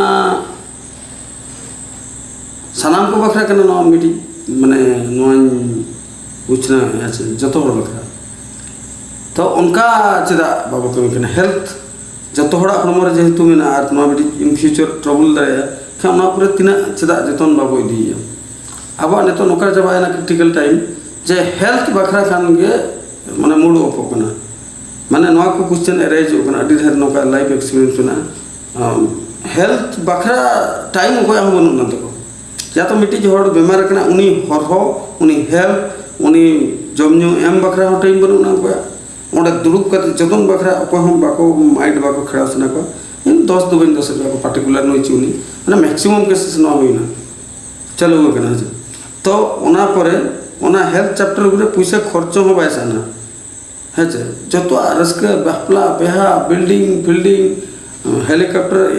ᱥᱟᱱᱟᱢ ᱠᱚ ᱵᱟᱠᱷᱨᱟ ᱠᱟᱱᱟ ᱱᱚᱣᱟ ᱢᱤᱫᱴᱤᱡ, ᱢᱟᱱᱮ ᱱᱚᱣᱟᱧ ᱩᱪᱷᱱᱟᱹᱣᱮᱫᱼᱟ ᱪᱮ ᱡᱚᱛᱚ ᱦᱚᱲ ᱵᱟᱠᱷᱨᱟ᱾ ᱛᱚ ᱚᱱᱠᱟ ᱪᱮᱫᱟᱜ ᱵᱟᱵᱚ ᱠᱟᱹᱢᱤ ᱠᱟᱱᱟ? ᱦᱮᱞᱛᱷ ᱡᱚᱛᱚ ᱦᱚᱲᱟᱜ ᱦᱚᱲᱢᱚ ᱨᱮ ᱡᱮᱦᱮᱛᱩ ᱢᱮᱱᱟᱜᱼᱟ ᱟᱨ ᱱᱚᱣᱟ ᱢᱤᱫᱴᱤᱡ ᱤᱱ ᱯᱷᱤᱭᱩᱪᱟᱨ ᱴᱨᱟᱵᱚᱞ ᱫᱟᱲᱮᱭᱟᱜᱼᱟ, ᱠᱷᱟᱱ ᱚᱱᱟ ᱩᱯᱨᱮ ᱛᱤᱱᱟᱹᱜ ᱪᱮᱫᱟᱜ ᱡᱚᱛᱚᱱ ᱵᱟᱵᱚ ᱤᱫᱤᱭᱮᱫᱼᱟ? ᱟᱵᱚᱣᱟᱜ ᱱᱤᱛᱚᱜ ᱱᱚᱝᱠᱟ ᱪᱟᱵᱟᱭᱮᱱᱟ ᱠᱨᱤᱴᱤᱠᱟᱞ ᱴᱟᱭᱤᱢ ᱡᱮ ᱦᱮᱞᱛᱷ ᱵᱟᱠᱷᱨᱟ ᱠᱷᱟᱱ ᱜᱮ ᱢᱟᱱᱮ ᱢᱩᱰ ᱚᱯᱚᱜ ᱠᱟᱱᱟ᱾ ᱢᱟᱱᱮ ᱱᱚᱣᱟ ᱠᱚ ᱠᱚᱥᱪᱮᱱ ᱮᱨᱟᱭᱤᱡᱚᱜ ᱠᱟᱱᱟ, ᱟᱹᱰᱤ ᱰᱷᱮᱨ ᱱᱚᱝᱠᱟ ᱞᱟᱭᱤᱯᱷ ᱮᱠᱥᱯᱮᱨᱤᱭᱮᱱᱥ ᱢᱮᱱᱟᱜᱼᱟ᱾ ᱦᱮᱞᱛᱷ ᱵᱟᱠᱷᱨᱟ ᱴᱟᱭᱤᱢ ᱚᱠᱚᱭᱟᱜ ᱦᱚᱸ ᱵᱟᱹᱱᱩᱜ ᱠᱟᱱ ᱛᱟᱠᱚᱣᱟ᱾ ᱭᱟ ᱛᱚ ᱢᱤᱫᱴᱤᱡ ᱦᱚᱲ ᱵᱮᱢᱟᱨ ᱠᱟᱱᱟ, ᱩᱱᱤ ᱦᱚᱨᱦᱚ, ᱩᱱᱤ ᱦᱮᱞᱯ, ᱩᱱᱤ ᱡᱚᱢ ᱧᱩ ᱮᱢ ᱵᱟᱠᱷᱨᱟ ᱦᱚᱸ ᱴᱟᱭᱤᱢ ᱵᱟᱹᱱᱩᱜ ᱠᱟᱱ ᱚᱠᱚᱭᱟᱜ᱾ ᱚᱸᱰᱮ ᱫᱩᱲᱩᱵ ᱠᱟᱛᱮ ᱡᱚᱛᱚᱱ ᱵᱟᱠᱷᱨᱟ ᱚᱠᱚᱭ ᱦᱚᱸ ᱵᱟᱠᱚ, ᱢᱟᱭᱤᱱᱰ ᱵᱟᱠᱚ ᱠᱷᱮᱲᱟᱣ ᱥᱟᱱᱟ ᱠᱚᱣᱟ᱾ ᱤᱧ ᱫᱚᱥ ᱫᱚ ᱵᱟᱹᱧ ᱫᱚᱥᱮᱫ ᱠᱚᱣᱟ, ᱯᱟᱨᱴᱤᱠᱩᱞᱟᱨ ᱱᱩᱭ ᱪᱮ ᱩᱱᱤ, ᱢᱟᱱᱮ ᱢᱮᱠᱥᱤᱢᱟᱢ ᱠᱮᱥᱮᱥ ᱱᱚᱣᱟ ᱦᱩᱭᱱᱟ, ᱪᱟᱹᱞᱩ ᱟᱠᱟᱱᱟ᱾ ᱦᱮᱸ ᱥᱮ? ᱛᱚ ᱚᱱᱟ ᱯᱚᱨᱮ ᱚᱱᱟ ᱦᱮᱞᱛᱷ ᱪᱮᱯᱴᱟᱨ ᱩᱯᱨᱮ ᱯᱩᱭᱥᱟᱹ ᱠᱷᱚᱨᱪᱚ ᱦᱚᱸ ᱵᱟᱭ ᱥᱟᱱᱟ᱾ ᱦᱮᱸ ᱪᱮ? ᱡᱚᱛᱚᱣᱟᱜ ᱨᱟᱹᱥᱠᱟᱹ, ᱵᱟᱯᱞᱟ, ᱵᱤᱦᱟ, ᱵᱤᱞᱰᱤᱝ ᱯᱷᱤᱞᱰᱤᱝ, ᱦᱮᱞᱤᱠᱚᱯᱴᱟᱨ,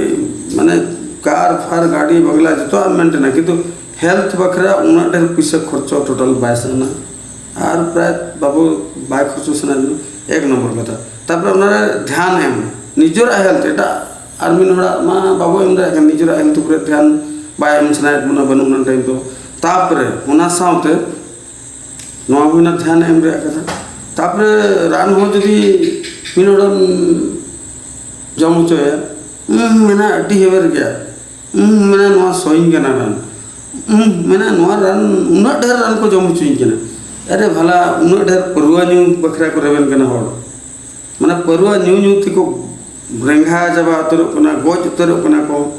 ᱢᱟᱱᱮ ᱠᱟᱨ ᱯᱷᱟᱨ, ᱜᱟᱹᱰᱤ ᱵᱟᱝᱞᱟ, ᱡᱚᱛᱚᱣᱟᱜ ᱮᱢ ᱢᱮᱱᱴᱮᱱᱟ, ᱠᱤᱱᱛᱩ ᱦᱮᱞᱛᱷ ᱵᱟᱠᱷᱨᱟ ᱩᱱᱟᱹᱜ ᱰᱷᱮᱨ ᱯᱩᱭᱥᱟᱹ ᱠᱷᱚᱨᱪᱚ ᱴᱳᱴᱟᱞ ᱵᱟᱭ ᱥᱟᱱᱟ᱾ ᱟᱨ ᱯᱨᱟᱭ ᱵᱟᱵᱚ ᱵᱟᱭ ᱠᱷᱚᱨᱪᱚ ᱥᱟᱱᱟ ᱵᱚᱱᱟ, ᱮᱠ ᱱᱚᱢᱵᱚᱨ ᱠᱟᱛᱷᱟ᱾ ᱛᱟᱨᱯᱚᱨᱮ ᱚᱱᱟᱨᱮ ᱫᱷᱮᱭᱟᱱ ᱮᱢ, ᱱᱤᱡᱮᱨᱟᱜ ᱦᱮᱞᱛᱷ, ᱮᱴᱟᱜ ᱟᱨ ᱢᱤᱫ ᱦᱚᱲᱟᱜ ᱢᱟ ᱵᱟᱵᱚ ᱮᱢ ᱫᱟᱲᱮᱭᱟᱜ ᱠᱟᱱ, ᱱᱤᱡᱮᱨᱟᱜ ᱦᱮᱞᱛᱷ ᱩᱯᱨᱮ ᱫᱷᱮᱭᱟᱱ ᱵᱟᱭ ᱮᱢ ᱥᱟᱱᱟᱭᱮᱫ ᱵᱚᱱᱟ, ᱵᱟᱹᱱᱩᱜ ᱚᱱᱟ ᱴᱟᱭᱤᱢ ᱫᱚ᱾ ᱛᱟᱨᱯᱚᱨᱮ ᱚᱱᱟ ᱥᱟᱶᱛᱮ ᱱᱚᱣᱟ ᱦᱩᱭᱱᱟ ᱫᱷᱮᱭᱟᱱ ᱮᱢ ᱨᱮᱭᱟᱜ ᱠᱟᱛᱷᱟ᱾ ᱛᱟᱨᱯᱚᱨᱮ ᱨᱟᱱ ᱦᱚᱸ ᱡᱩᱫᱤ ᱢᱤᱫ ᱦᱚᱲᱮᱢ ᱡᱚᱢ ᱦᱚᱪᱚᱭᱟ, ᱩᱸ, ᱢᱮᱱᱟ ᱟᱹᱰᱤ ᱦᱮᱣᱮᱨ ᱜᱮᱭᱟ, ᱩᱸ, ᱢᱮᱱᱟ ᱱᱚᱣᱟ ᱥᱚᱭᱤᱧ ᱠᱟᱱᱟ ᱨᱟᱱ, ᱩᱸ, ᱢᱮᱱᱟ ᱱᱚᱣᱟ ᱨᱟᱱ ᱩᱱᱟᱹᱜ ᱰᱷᱮᱨ ᱨᱟᱱ ᱠᱚ ᱡᱚᱢ ᱦᱚᱪᱚᱧ ᱠᱟᱱᱟ᱾ ᱟᱨᱮ ᱵᱷᱟᱞᱟ, ᱩᱱᱟᱹᱜ ᱰᱷᱮᱨ ᱯᱟᱹᱨᱣᱟᱹ ᱧᱩ ᱵᱟᱠᱷᱨᱟ ᱠᱚ ᱨᱮᱵᱮᱱ ᱠᱟᱱᱟ ᱦᱚᱲ᱾ ᱢᱟᱱᱮ ᱯᱟᱹᱨᱣᱟᱹ ᱧᱩ ᱧᱩ ᱛᱮᱠᱚ ᱨᱮᱸᱜᱟ ᱪᱟᱵᱟ ᱩᱛᱟᱹᱨᱚᱜ ᱠᱟᱱᱟ, ᱜᱚᱡ ᱩᱛᱟᱹᱨᱚᱜ ᱠᱟᱱᱟ ᱠᱚ,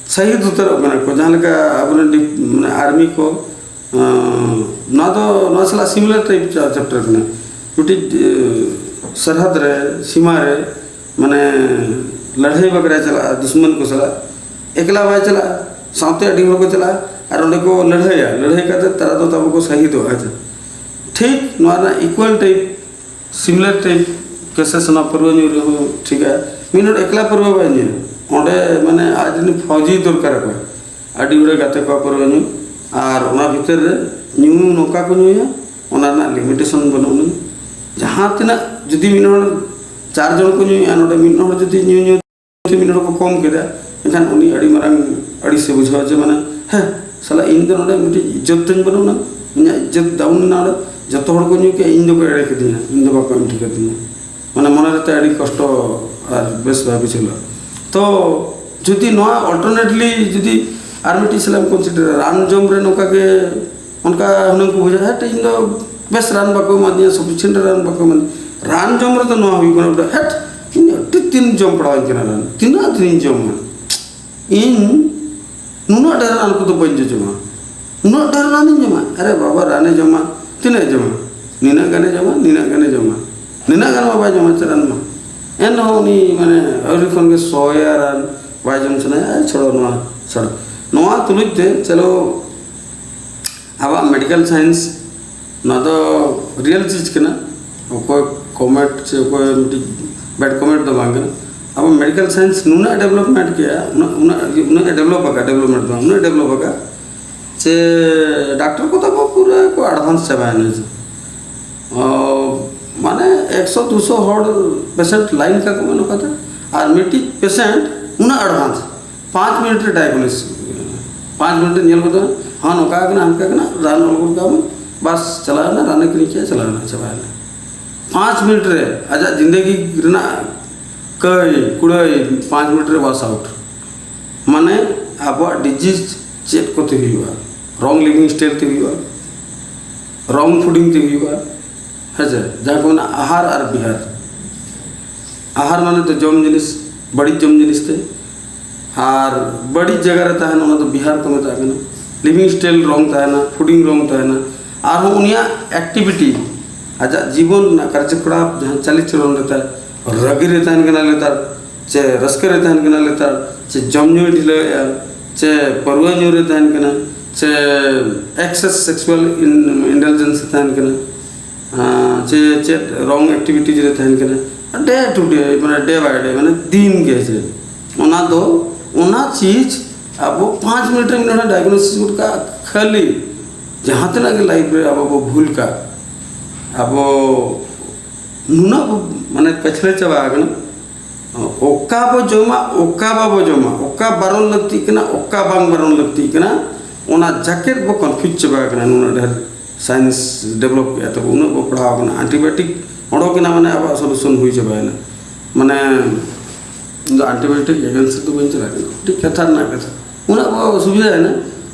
ᱥᱟᱹᱦᱤᱫ ᱩᱛᱟᱹᱨᱚᱜ ᱠᱟᱱᱟ ᱠᱚ᱾ ᱡᱟᱦᱟᱸ ᱞᱮᱠᱟ ᱟᱵᱚᱨᱮᱱ ᱰᱤ-, ᱢᱟᱱᱮ ᱟᱨᱢᱤ ᱠᱚ, ᱟᱸ, ᱱᱚᱣᱟ ᱫᱚ, ᱱᱚᱣᱟ ᱥᱟᱞᱟᱜ ᱥᱤᱢᱤᱞᱟᱨ ᱴᱟᱭᱤᱯ ᱪᱟ-, ᱪᱮᱯᱴᱟᱨ ᱠᱟᱱᱟ᱾ ᱢᱤᱫᱴᱤᱡ, ᱮ, ᱥᱟᱨᱦᱟᱫ ᱨᱮ, ᱥᱤᱢᱟ ᱨᱮ, ᱢᱟᱱᱮ ᱞᱟᱹᱲᱦᱟᱹᱭ ᱵᱟᱠᱷᱨᱟ ᱪᱟᱞᱟᱜᱼᱟ ᱫᱩᱥᱢᱟᱱ ᱠᱚ ᱥᱟᱞᱟᱜ, ᱮᱠᱞᱟ ᱵᱟᱭ ᱪᱟᱞᱟᱜᱼᱟ, ᱥᱟᱶᱛᱮ ᱟᱹᱰᱤ ᱦᱚᱲ ᱠᱚ ᱪᱟᱞᱟᱜᱼᱟ ᱟᱨ ᱚᱸᱰᱮ ᱠᱚ ᱞᱟᱹᱲᱦᱟᱹᱭᱟ᱾ ᱞᱟᱹᱲᱦᱟᱹᱭ ᱠᱟᱛᱮ ᱛᱟᱨᱟ ᱫᱚ ᱛᱟᱵᱚ ᱠᱚ ᱥᱟᱹᱦᱤᱫᱚᱜᱼᱟ᱾ ᱦᱮᱸ ᱪᱮ? ᱴᱷᱤᱠ ᱱᱚᱣᱟ ᱨᱮᱱᱟᱜ ᱤᱠᱩᱣᱟᱞ ᱴᱟᱭᱤᱯ, ᱥᱤᱢᱤᱞᱟᱨ ᱴᱟᱭᱤᱯ ᱠᱮᱥᱮᱥ ᱚᱱᱟ ᱯᱟᱹᱨᱣᱟᱹ ᱧᱩ ᱨᱮᱦᱚᱸ ᱴᱷᱤᱠᱟ᱾ ᱢᱤᱫ ᱦᱚᱲ ᱮᱠᱞᱟ ᱯᱟᱹᱨᱣᱟᱹ ᱵᱟᱭ ᱧᱩᱭᱟ, ᱚᱸᱰᱮ ᱢᱟᱱᱮ ᱟᱡ ᱨᱤᱱ ᱯᱷᱚᱡᱤ ᱫᱚᱨᱠᱟᱨ ᱟᱠᱚᱣᱟ, ᱟᱹᱰᱤ ᱦᱚᱲᱮ ᱜᱟᱛᱮ ᱠᱚᱣᱟ ᱯᱟᱹᱨᱣᱟᱹ ᱧᱩ᱾ ᱟᱨ ᱚᱱᱟ ᱵᱷᱤᱛᱟᱹᱨ ᱨᱮ ᱧᱩ ᱱᱚᱝᱠᱟ ᱠᱚ ᱧᱩᱭᱟ, ᱚᱱᱟ ᱨᱮᱱᱟᱜ ᱞᱤᱢᱤᱴᱮᱥᱚᱱ ᱵᱟᱹᱱᱩᱜ ᱟᱹᱱᱤᱡ᱾ ᱡᱟᱦᱟᱸ ᱛᱤᱱᱟᱹᱜ ᱡᱩᱫᱤ ᱢᱤᱫ ᱦᱚᱲ ᱪᱟᱨ ᱡᱚᱱ ᱠᱚ ᱧᱩᱭᱟ, ᱱᱚᱰᱮ ᱢᱤᱫ ᱦᱚᱲ ᱡᱩᱫᱤ ᱧᱩ ᱧᱩ ᱛᱮ ᱢᱤᱫ ᱦᱚᱲ ᱠᱚ ᱠᱚᱢ ᱠᱮᱫᱟ, ᱮᱱᱠᱷᱟᱱ ᱩᱱᱤ ᱟᱹᱰᱤ ᱢᱟᱨᱟᱝ ᱟᱹᱲᱤᱥᱮ ᱵᱩᱡᱷᱟᱹᱣᱟ ᱡᱮ, ᱢᱟᱱᱮ, ᱦᱮᱸ, ᱥᱟᱞᱟ, ᱤᱧ ᱫᱚ ᱱᱚᱰᱮ ᱢᱤᱫᱴᱤᱡ ᱤᱡᱽᱡᱚᱛ ᱛᱤᱧ ᱵᱟᱹᱱᱩᱜ ᱟᱱᱟ, ᱤᱧᱟᱹᱜ ᱤᱡᱽᱡᱚᱛ ᱰᱟᱣᱩᱱ ᱮᱱᱟ ᱱᱚᱰᱮ, ᱡᱚᱛᱚ ᱦᱚᱲ ᱠᱚ ᱧᱩ ᱠᱮᱫᱟ, ᱤᱧ ᱫᱚᱠᱚ ᱮᱲᱮ ᱠᱤᱫᱤᱧᱟ, ᱤᱧ ᱫᱚ ᱵᱟᱠᱚ ᱮᱢ ᱴᱷᱤᱠ ᱟᱹᱫᱤᱧᱟ᱾ ᱢᱟᱱᱮ, ᱢᱚᱱᱮ ᱨᱮ ᱛᱟᱭ ᱟᱹᱰᱤ ᱠᱚᱥᱴᱚ ᱟᱨ ᱵᱮᱥ ᱵᱟᱭ ᱵᱩᱡᱷᱟᱹᱣ ᱞᱮᱫᱟ᱾ ᱛᱚ ᱡᱩᱫᱤ ᱱᱚᱣᱟ ᱚᱞᱴᱟᱨᱱᱮᱴᱞᱤ ᱡᱩᱫᱤ ᱟᱨ ᱢᱤᱫᱴᱤᱡ ᱥᱟᱞᱟᱜ ᱮᱢ ᱠᱚᱱᱥᱤᱰᱟᱨᱟ, ᱨᱟᱱ ᱡᱚᱢ ᱨᱮ ᱱᱚᱝᱠᱟ ᱜᱮ, ᱚᱱᱠᱟ ᱦᱩᱱᱟᱹᱝ ᱠᱚ ᱵᱩᱡᱷᱟᱹᱣᱟ, ᱦᱮᱴ, ᱤᱧ ᱫᱚ ᱵᱮᱥ ᱨᱟᱱ ᱵᱟᱠᱚ ᱮᱢᱟᱫᱤᱧᱟ, ᱥᱟᱯᱷᱤᱥᱤᱭᱮᱱᱴ ᱨᱟᱱ ᱵᱟᱠᱚ ᱮᱢᱟᱫᱤᱧᱟ᱾ ᱨᱟᱱ ᱡᱚᱢ ᱨᱮᱫᱚ ᱱᱚᱣᱟ ᱦᱩᱭᱩᱜ ᱠᱟᱱᱟ, ᱵᱚᱞᱮ, ᱦᱮᱴ, ᱤᱧ ᱟᱹᱰᱤ ᱫᱤᱱ ᱡᱚᱢ ᱯᱟᱲᱟᱣᱟᱹᱧ ᱠᱟᱱᱟ ᱨᱟᱱ, ᱛᱤᱱᱟᱹᱜ ᱫᱤᱱᱤᱧ ᱡᱚᱢᱟ? ᱤᱧ ᱱᱩᱱᱟᱹᱜ ᱰᱷᱮᱨ ᱨᱟᱱ ᱠᱚᱫᱚ ᱵᱟᱹᱧ ᱡᱚᱡᱚᱢᱟ, ᱩᱱᱟᱹᱜ ᱰᱷᱮᱨ ᱨᱟᱱᱤᱧ ᱡᱚᱢᱟ? ᱟᱨᱮ ᱵᱟᱵᱟ, ᱨᱟᱱᱮ ᱡᱚᱢᱟ, ᱛᱤᱱᱟᱹᱜ ᱮ ᱡᱚᱢᱟ? ᱱᱤᱱᱟᱹᱜ ᱜᱟᱱᱮ ᱡᱚᱢᱟ, ᱱᱤᱱᱟᱹᱜ ᱜᱟᱱᱮ ᱡᱚᱢᱟ, ᱱᱤᱱᱟᱹᱜ ᱜᱟᱱ ᱢᱟ ᱵᱟᱭ ᱡᱚᱢᱟ ᱪᱮᱫ ᱨᱟᱱ ᱢᱟ᱾ ᱮᱱᱨᱮᱦᱚᱸ ᱩᱱᱤ, ᱢᱟᱱᱮ, ᱟᱹᱣᱨᱤ ᱠᱷᱚᱱ ᱜᱮ ᱥᱚᱭᱟ ᱨᱟᱱ, ᱵᱟᱭ ᱡᱚᱢ ᱥᱟᱱᱟᱭᱟ, ᱟᱭ ᱪᱷᱚᱲᱚ ᱱᱚᱣᱟ, ᱪᱷᱚᱲᱚ ᱱᱚᱣᱟ᱾ ᱛᱩᱞᱩᱡ ᱛᱮ, ᱪᱚᱞᱚ, ᱟᱵᱚᱣᱟᱜ ᱢᱮᱰᱤᱠᱮᱞ ᱥᱟᱭᱮᱱᱥ, ᱱᱚᱣᱟ ᱫᱚ ᱨᱤᱭᱮᱞ ᱪᱤᱡᱽ ᱠᱟᱱᱟ, ᱚᱠᱚᱭ ᱠᱚᱢᱮᱱᱴ ᱥᱮ ᱚᱠᱚᱭ ᱢᱤᱫᱴᱤᱡ ᱵᱮᱰ ᱠᱚᱢᱮᱱᱴ ᱫᱚ ᱵᱟᱝ ᱠᱟᱱᱟ᱾ ᱟᱵᱚ ᱢᱮᱰᱤᱠᱮᱞ ᱥᱟᱭᱮᱱᱥ ᱱᱩᱱᱟᱹᱜ ᱰᱮᱵᱷᱞᱚᱯᱢᱮᱱᱴ ᱠᱮᱜᱼᱟ, ᱩᱱᱟᱹᱜ, ᱩᱱᱟᱹᱜ, ᱩᱱᱟᱹᱜ ᱮ ᱰᱮᱵᱷᱞᱚᱯ ᱟᱠᱟᱫ, ᱰᱮᱵᱷᱞᱚᱯᱢᱮᱱᱴ ᱫᱚ ᱵᱟᱝ, ᱩᱱᱟᱹᱜ ᱮ ᱰᱮᱵᱷᱞᱚᱯ ᱟᱠᱟᱫ ᱡᱮ ᱰᱟᱠᱛᱟᱨ ᱠᱚ ᱛᱟᱵᱚ ᱯᱩᱨᱟᱹ ᱠᱚ ᱮᱰᱵᱷᱟᱱᱥ ᱪᱟᱵᱟᱭᱮᱱᱟ᱾ ᱡᱮ, ᱚ, ᱢᱟᱱᱮ, ᱮᱠᱥᱚ ᱫᱩᱥᱚ ᱦᱚᱲ ᱯᱮᱥᱮᱱᱴ ᱞᱟᱭᱤᱱ ᱠᱟᱠᱚ ᱢᱮ ᱱᱚᱝᱠᱟᱛᱮ, ᱟᱨ ᱢᱤᱫᱴᱤᱡ ᱯᱮᱥᱮᱱᱴ ᱩᱱᱟᱹᱜ ᱮᱰᱵᱷᱟᱱᱥ, ᱯᱟᱸᱪ ᱢᱤᱱᱤᱴ ᱨᱮ ᱰᱟᱭᱜᱱᱳᱥ, ᱯᱟᱸᱪ ᱢᱤᱱᱤᱴ ᱨᱮ ᱧᱮᱞ ᱜᱚᱫᱚᱜᱼᱟ, ᱦᱚᱸ, ᱱᱚᱝᱠᱟ ᱠᱟᱱᱟ, ᱦᱟᱱᱠᱟ ᱠᱟᱱᱟ, ᱨᱟᱱ ᱚᱞ ᱜᱚᱫ ᱠᱟᱜ ᱢᱮ, ᱵᱟᱥ, ᱪᱟᱞᱟᱣ ᱮᱱᱟ, ᱨᱟᱱᱮ ᱠᱤᱨᱤᱧ ᱠᱮᱜᱼᱟ, ᱪᱟᱞᱟᱣ ᱮᱱᱟ, ᱪᱟᱵᱟᱭᱮᱱᱟ᱾ ᱯᱟᱸᱪ ᱢᱤᱱᱤᱴ ᱨᱮ ᱟᱡᱟᱜ ᱡᱤᱱᱫᱮᱜᱤ ᱨᱮᱱᱟᱜ ᱠᱟᱹᱭ ᱠᱩᱲᱟᱹᱭ ᱯᱟᱸᱪ ᱢᱤᱱᱤᱴ ᱨᱮ ᱣᱟᱥ ᱟᱣᱩᱴ᱾ ᱢᱟᱱᱮ, ᱟᱵᱚᱣᱟᱜ ᱰᱤᱡᱤᱡᱽ ᱪᱮᱫ ᱠᱚᱛᱮ ᱦᱩᱭᱩᱜᱼᱟ? ᱨᱚᱝ ᱞᱤᱵᱷᱤᱝ ᱥᱴᱟᱭᱤᱞ ᱛᱮ ᱦᱩᱭᱩᱜᱼᱟ, ᱨᱚᱝ ᱯᱷᱩᱰᱤᱝ ᱛᱮ ᱦᱩᱭᱩᱜᱼᱟ, ᱦᱮᱸ ᱥᱮ? ᱡᱟᱦᱟᱸ ᱠᱚ ᱢᱮᱱᱟ ᱟᱦᱟᱨ ᱟᱨ ᱵᱤᱦᱟᱨ᱾ ᱟᱦᱟᱨ ᱢᱟᱱᱮ ᱫᱚ ᱡᱚᱢ ᱡᱤᱱᱤᱥ, ᱵᱟᱹᱲᱤᱡ ᱡᱚᱢ ᱡᱤᱱᱤᱥ ᱛᱮ, ᱟᱨ ᱵᱟᱹᱲᱤᱡ ᱡᱟᱭᱜᱟ ᱨᱮ ᱛᱟᱦᱮᱱ, ᱚᱱᱟ ᱫᱚ ᱵᱤᱦᱟᱨ ᱠᱚ ᱢᱮᱛᱟᱜ ᱠᱟᱱᱟ᱾ ᱞᱤᱵᱷᱤᱝ ᱥᱴᱟᱭᱤᱞ ᱨᱚᱝ ᱛᱟᱦᱮᱱᱟ, ᱯᱷᱩᱰᱤᱝ ᱨᱚᱝ ᱛᱟᱦᱮᱱᱟ, ᱟᱨᱦᱚᱸ ᱩᱱᱤᱭᱟᱜ ᱮᱠᱴᱤᱵᱷᱤᱴᱤ, ᱟᱡᱟᱜ ᱡᱤᱵᱚᱱ ᱨᱮᱱᱟᱜ ᱠᱟᱨᱡᱚᱠᱚᱞᱟᱯ, ᱡᱟᱦᱟᱸ ᱪᱟᱞᱤᱪᱚᱞᱚᱱ ᱨᱮ ᱛᱟᱭ, ᱨᱟᱹᱜᱤ ᱨᱮ ᱛᱟᱦᱮᱱ ᱠᱟᱱᱟ ᱞᱮᱛᱟᱲ, ᱪᱮ ᱨᱟᱹᱥᱠᱟᱹ ᱨᱮ ᱛᱟᱦᱮᱱ ᱠᱟᱱᱟ ᱞᱮᱛᱟᱲ, ᱪᱮ ᱡᱚᱢ ᱧᱩᱭ ᱰᱷᱤᱞᱟᱹᱣᱮᱫᱼᱟ, ᱪᱮ ᱯᱟᱹᱨᱣᱟᱹ ᱧᱩ ᱨᱮ ᱛᱟᱦᱮᱱ ᱠᱟᱱᱟ, ᱪᱮ ᱮᱠᱥᱮᱥ ᱥᱮᱠᱥᱩᱣᱟᱞ ᱤᱱᱰᱟᱞᱡᱮᱱᱥ ᱨᱮ ᱛᱟᱦᱮᱱ ᱠᱟᱱᱟ, ᱟᱸ, ᱪᱮ ᱪᱮᱫ ᱨᱚᱝ ᱮᱠᱴᱤᱵᱷᱤᱴᱤᱡᱽ ᱨᱮ ᱛᱟᱦᱮᱱ ᱠᱟᱱᱟ, ᱰᱮ ᱴᱩ ᱰᱮ, ᱢᱟᱱᱮ ᱰᱮ ᱵᱟᱭ ᱰᱮ, ᱢᱟᱱᱮ ᱫᱤᱱ ᱜᱮ᱾ ᱪᱮ ᱚᱱᱟ ᱫᱚ, ᱚᱱᱟ ᱪᱤᱡᱽ ᱟᱵᱚ ᱯᱟᱸᱪ ᱢᱤᱱᱤᱴ ᱨᱮ ᱢᱤᱫ ᱦᱚᱲ ᱰᱟᱭᱜᱱᱳᱥᱤᱥ ᱜᱚᱫ ᱠᱟᱜᱼᱟ, ᱠᱷᱟᱹᱞᱤ ᱡᱟᱦᱟᱸ ᱛᱤᱱᱟᱹᱜ ᱜᱮ ᱞᱟᱭᱤᱯᱷ ᱨᱮ ᱟᱵᱚ ᱵᱚ ᱵᱷᱩᱞ ᱠᱟᱜ, ᱟᱵᱚ ᱱᱩᱱᱟᱹᱜ ᱵᱚ ᱢᱟᱱᱮ ᱯᱟᱹᱪᱷᱞᱟᱹ ᱪᱟᱵᱟ ᱟᱠᱟᱱᱟ᱾ ᱚᱠᱟ ᱵᱚ ᱡᱚᱢᱟ, ᱚᱠᱟ ᱵᱟᱵᱚ ᱡᱚᱢᱟ, ᱚᱠᱟ ᱵᱟᱨᱚᱱ ᱞᱟᱹᱠᱛᱤᱜ ᱠᱟᱱᱟ, ᱚᱠᱟ ᱵᱟᱝ ᱵᱟᱨᱚᱱ ᱞᱟᱹᱠᱛᱤᱜ ᱠᱟᱱᱟ, ᱚᱱᱟ ᱡᱟᱠᱮᱛ ᱵᱚ ᱠᱚᱱᱯᱷᱤᱭᱩᱡᱽ ᱪᱟᱵᱟ ᱟᱠᱟᱱᱟ᱾ ᱱᱩᱱᱟᱹᱜ ᱰᱷᱮᱨ ᱥᱟᱭᱮᱱᱥ ᱰᱮᱵᱷᱞᱚᱯ ᱠᱮᱫᱼᱟ, ᱛᱚᱵᱮ ᱩᱱᱟᱹᱜ ᱵᱚ ᱯᱟᱲᱦᱟᱣ ᱟᱠᱟᱱᱟ᱾ ᱟᱱᱴᱤᱵᱟᱭᱳᱴᱤᱠ ᱚᱰᱚᱠ ᱮᱱᱟ ᱢᱟᱱᱮ ᱟᱵᱚᱣᱟᱜ ᱥᱚᱞᱩᱥᱚᱱ ᱦᱩᱭ ᱪᱟᱵᱟᱭᱮᱱᱟ᱾ ᱢᱟᱱᱮ ᱤᱧ ᱫᱚ ᱟᱱᱴᱤᱵᱟᱭᱳᱴᱤᱠ ᱮᱜᱮᱱᱥᱴ ᱫᱚ ᱵᱟᱹᱧ ᱪᱟᱞᱟᱜ ᱠᱟᱱᱟ, ᱢᱤᱫᱴᱤᱡ ᱠᱟᱛᱷᱟ ᱨᱮᱱᱟᱜ ᱠᱟᱛᱷᱟ᱾ ᱩᱱᱟᱹᱜ ᱵᱚ ᱚᱥᱩᱵᱤᱫᱷᱟᱭᱮᱱᱟ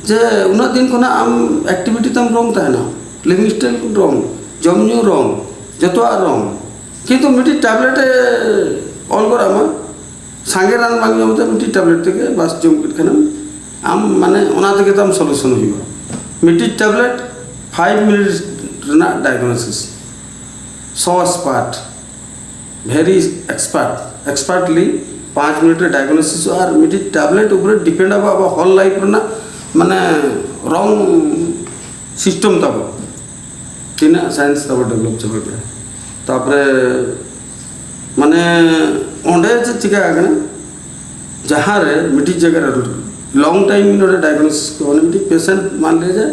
ᱡᱮ ᱩᱱᱟᱹᱜ ᱫᱤᱱ ᱠᱷᱚᱱᱟᱜ ᱟᱢ ᱮᱠᱴᱤᱵᱷᱤᱴᱤ ᱛᱟᱢ ᱨᱚᱝ ᱛᱟᱦᱮᱱᱟ, ᱞᱤᱵᱷᱤᱝ ᱥᱴᱟᱭᱤᱞ ᱨᱚᱝ, ᱡᱚᱢ ᱧᱩ ᱨᱚᱝ, ᱡᱚᱛᱚᱣᱟᱜ ᱨᱚᱝ, ᱠᱤᱱᱛᱩ ᱢᱤᱫᱴᱤᱡ ᱴᱮᱵᱞᱮᱴ ᱮ ᱚᱞ ᱜᱚᱫ ᱟᱢᱟ, ᱥᱟᱸᱜᱮ ᱨᱟᱱ ᱵᱟᱝ ᱡᱚᱢ ᱛᱮ ᱢᱤᱫᱴᱤᱡ ᱴᱮᱵᱞᱮᱴ ᱛᱮᱜᱮ ᱵᱟᱥ ᱡᱚᱢ ᱠᱮᱫ ᱠᱷᱟᱱᱮᱢ ᱟᱢ ᱢᱟᱱᱮ ᱚᱱᱟ ᱛᱮᱜᱮ ᱛᱟᱢ ᱥᱚᱞᱩᱥᱚᱱ ᱦᱩᱭᱩᱜᱼᱟ᱾ ᱢᱤᱫᱴᱤᱡ ᱴᱮᱵᱞᱮᱴ ᱯᱷᱟᱭᱤᱵᱷ ᱢᱤᱱᱤᱴ ᱨᱮᱱᱟᱜ ᱰᱟᱭᱜᱱᱳᱥᱤᱥ, ᱥᱚ ᱮᱠᱥᱯᱟᱨᱴ, ᱵᱷᱮᱨᱤ ᱮᱠᱥᱯᱟᱨᱴ, ᱮᱠᱥᱯᱟᱨᱴᱞᱤ ᱯᱟᱸᱪ ᱢᱤᱱᱤᱴ ᱨᱮ ᱰᱟᱭᱜᱱᱳᱥᱤᱥᱚᱜᱼᱟ᱾ ᱟᱨ ᱢᱤᱫᱴᱤᱡ ᱴᱮᱵᱞᱮᱴ ᱩᱯᱚᱨᱮ ᱰᱤᱯᱮᱱᱰ ᱟᱵᱚ ᱟᱵᱚ ᱦᱳᱞ ᱞᱟᱭᱤᱯᱷ ᱨᱮᱱᱟᱜ ᱢᱟᱱᱮ ᱨᱚᱝ ᱥᱤᱥᱴᱮᱢ ᱛᱟᱵᱚ, ᱛᱤᱱᱟᱹᱜ ᱥᱟᱭᱮᱱᱥ ᱛᱟᱵᱚ ᱰᱮᱵᱷᱞᱚᱯ ᱪᱟᱵᱟ ᱠᱮᱫᱟ᱾ ᱛᱟᱯᱚᱨᱮ ᱢᱟᱱᱮ ᱚᱸᱰᱮ ᱪᱮᱫ ᱪᱤᱠᱟ ᱟᱠᱟᱱᱟ, ᱡᱟᱦᱟᱸ ᱨᱮ ᱢᱤᱫᱴᱤᱡ ᱡᱟᱭᱜᱟ ᱨᱮ ᱞᱚᱝ ᱴᱟᱭᱤᱢ ᱱᱚᱰᱮ ᱰᱟᱭᱜᱱᱳᱥᱤᱥ ᱠᱚ, ᱢᱟᱱᱮ ᱢᱤᱫᱴᱤᱡ ᱯᱮᱥᱮᱱᱴ ᱢᱟᱱ ᱞᱮ ᱡᱮ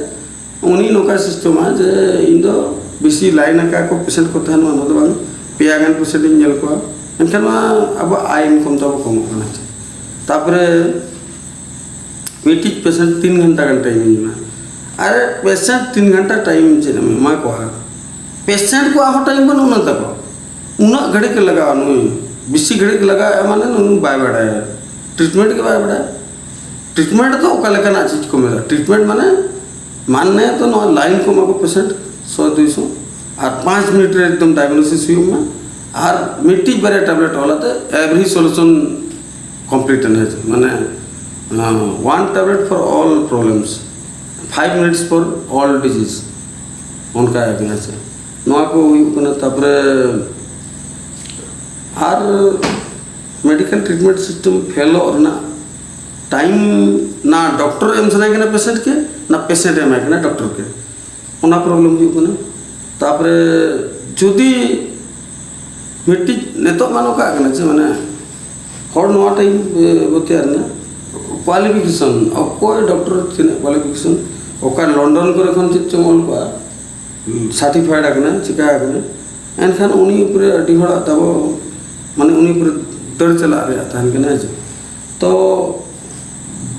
ᱩᱱᱤ ᱱᱚᱝᱠᱟᱭ ᱥᱤᱥᱴᱮᱢᱟ ᱡᱮ ᱤᱧ ᱫᱚ ᱵᱮᱥᱤ ᱞᱟᱭᱤᱱ ᱟᱠᱟᱫ ᱠᱚ ᱯᱮᱥᱮᱱᱴ ᱠᱚ ᱛᱟᱦᱮᱱ ᱢᱟ, ᱚᱱᱟ ᱫᱚ ᱵᱟᱝ, ᱯᱮᱭᱟ ᱜᱟᱱ ᱯᱮᱥᱮᱱᱴ ᱤᱧ ᱧᱮᱞ ᱠᱚᱣᱟ, ᱮᱱᱠᱷᱟᱱ ᱢᱟ ᱟᱵᱚᱣᱟᱜ ᱟᱭ ᱤᱱᱠᱟᱢ ᱛᱟᱵᱚ ᱠᱚᱢᱚᱜ ᱠᱟᱱᱟ᱾ ᱛᱟᱯᱚᱨᱮ ᱢᱤᱫᱴᱤᱡ ᱯᱮᱥᱮᱱᱴ ᱛᱤᱱ ᱜᱷᱚᱱᱴᱟ ᱜᱟᱱ ᱴᱟᱭᱤᱢ ᱤᱧ ᱮᱢᱟ᱾ ᱟᱨᱮ ᱯᱮᱥᱮᱱᱴ ᱛᱤᱱ ᱜᱷᱚᱱᱴᱟ ᱴᱟᱭᱤᱢ ᱪᱮᱫ ᱮᱢ ᱮᱢᱟ ᱠᱚᱣᱟ? ᱯᱮᱥᱮᱱᱴ ᱠᱚᱣᱟᱜ ᱦᱚᱸ ᱴᱟᱭᱤᱢ ᱵᱟᱹᱱᱩᱜ ᱟᱱᱟ ᱛᱟᱠᱚ᱾ ᱩᱱᱟᱹᱜ ᱜᱷᱟᱹᱲᱤᱡ ᱞᱟᱜᱟᱜᱼᱟ ᱱᱩᱭ, ᱵᱮᱥᱤ ᱜᱷᱟᱹᱲᱤᱡ ᱞᱟᱜᱟᱜᱼᱟ ᱢᱟᱱᱮ ᱱᱩᱭ ᱵᱟᱭ ᱵᱟᱲᱟᱭᱟ, ᱴᱨᱤᱴᱢᱮᱱᱴ ᱜᱮ ᱵᱟᱭ ᱵᱟᱲᱟᱭᱟ᱾ ᱴᱨᱤᱴᱢᱮᱱᱴ ᱫᱚ ᱚᱠᱟ ᱞᱮᱠᱟᱱᱟᱜ ᱪᱤᱡᱽ ᱠᱚ ᱢᱮᱛᱟᱜᱼᱟ? ᱴᱨᱤᱴᱢᱮᱱᱴ ᱢᱟᱱᱮ ᱢᱟᱱᱮ ᱛᱚ ᱱᱚᱣᱟ ᱞᱟᱭᱤᱱ ᱠᱚ ᱮᱢᱟ ᱠᱚ ᱯᱮᱥᱮᱱᱴ ᱥᱚ ᱫᱩᱭᱥᱚ, ᱟᱨ ᱯᱟᱸᱪ ᱢᱤᱱᱤᱴ ᱨᱮ ᱮᱠᱫᱚᱢ ᱰᱟᱭᱜᱱᱳᱥᱤᱥ ᱦᱩᱭᱩᱜ ᱢᱟ, ᱟᱨ ᱢᱤᱫᱴᱤᱡ ᱵᱟᱨᱭᱟ ᱴᱮᱵᱞᱮᱴ ᱚᱞ ᱟᱛᱮ every solution complete ᱮᱱᱟ, ᱢᱟᱱᱮ one tablet for all problems, five minutes for all disease, ᱚᱱᱠᱟ ᱦᱮᱡ ᱠᱟᱱᱟ ᱥᱮ᱾ ᱱᱚᱣᱟ ᱠᱚ ᱦᱩᱭᱩᱜ ᱠᱟᱱᱟ᱾ ᱛᱟᱯᱚᱨᱮ ᱟᱨ ᱢᱮᱰᱤᱠᱮᱞ ᱴᱨᱤᱴᱢᱮᱱᱴ ᱥᱤᱥᱴᱮᱢ ᱯᱷᱮᱞᱚᱜ ᱨᱮᱱᱟᱜ ᱴᱟᱭᱤᱢ ᱱᱟ ᱰᱚᱠᱴᱚᱨ ᱮᱢ ᱥᱟᱱᱟᱭ ᱠᱟᱱᱟ ᱯᱮᱥᱮᱱᱴ ᱠᱮ, ᱱᱟ ᱯᱮᱥᱮᱱᱴ ᱮᱢᱟᱭ ᱠᱟᱱᱟ ᱰᱚᱠᱴᱚᱨ ᱠᱮ, ᱚᱱᱟ ᱯᱨᱚᱵᱞᱮᱢ ᱦᱩᱭᱩᱜ ᱠᱟᱱᱟ᱾ ᱛᱟᱯᱚᱨᱮ ᱡᱩᱫᱤ ᱢᱤᱫᱴᱤᱡ ᱱᱤᱛᱚᱜ ᱢᱟ ᱱᱚᱝᱠᱟ ᱠᱟᱱᱟ ᱡᱮ ᱢᱟᱱᱮ ᱦᱚᱲ ᱱᱚᱣᱟ ᱴᱟᱭᱤᱢ ᱵᱚ ᱛᱮᱭᱟᱨ ᱮᱱᱟ, ᱠᱳᱣᱟᱞᱤᱯᱷᱤᱠᱮᱥᱚᱱ, ᱚᱠᱚᱭ ᱰᱚᱠᱴᱚᱨ ᱛᱤᱱᱟᱹᱜ ᱠᱳᱣᱟᱞᱤᱯᱷᱤᱠᱮᱥᱚᱱ, ᱚᱠᱟ ᱞᱚᱱᱰᱚᱱ ᱠᱚᱨᱮ ᱠᱷᱚᱱ ᱪᱮᱫ ᱪᱚᱝ ᱚᱞ ᱠᱚᱜᱼᱟ, ᱥᱟᱨᱴᱤᱯᱷᱟᱭᱰ ᱟᱠᱟᱱᱟ, ᱪᱤᱠᱟ ᱟᱠᱟᱱᱟ, ᱮᱱᱠᱷᱟᱱ ᱩᱱᱤ ᱩᱯᱨᱮ ᱟᱹᱰᱤ ᱦᱚᱲᱟᱜ ᱫᱟᱵᱟᱣ, ᱢᱟᱱᱮ ᱩᱱᱤ ᱩᱯᱨᱮ ᱫᱟᱹᱲ ᱪᱟᱞᱟᱜ ᱨᱮᱭᱟᱜ ᱛᱟᱦᱮᱱ ᱠᱟᱱᱟ, ᱦᱮᱸ ᱥᱮ᱾ ᱛᱚ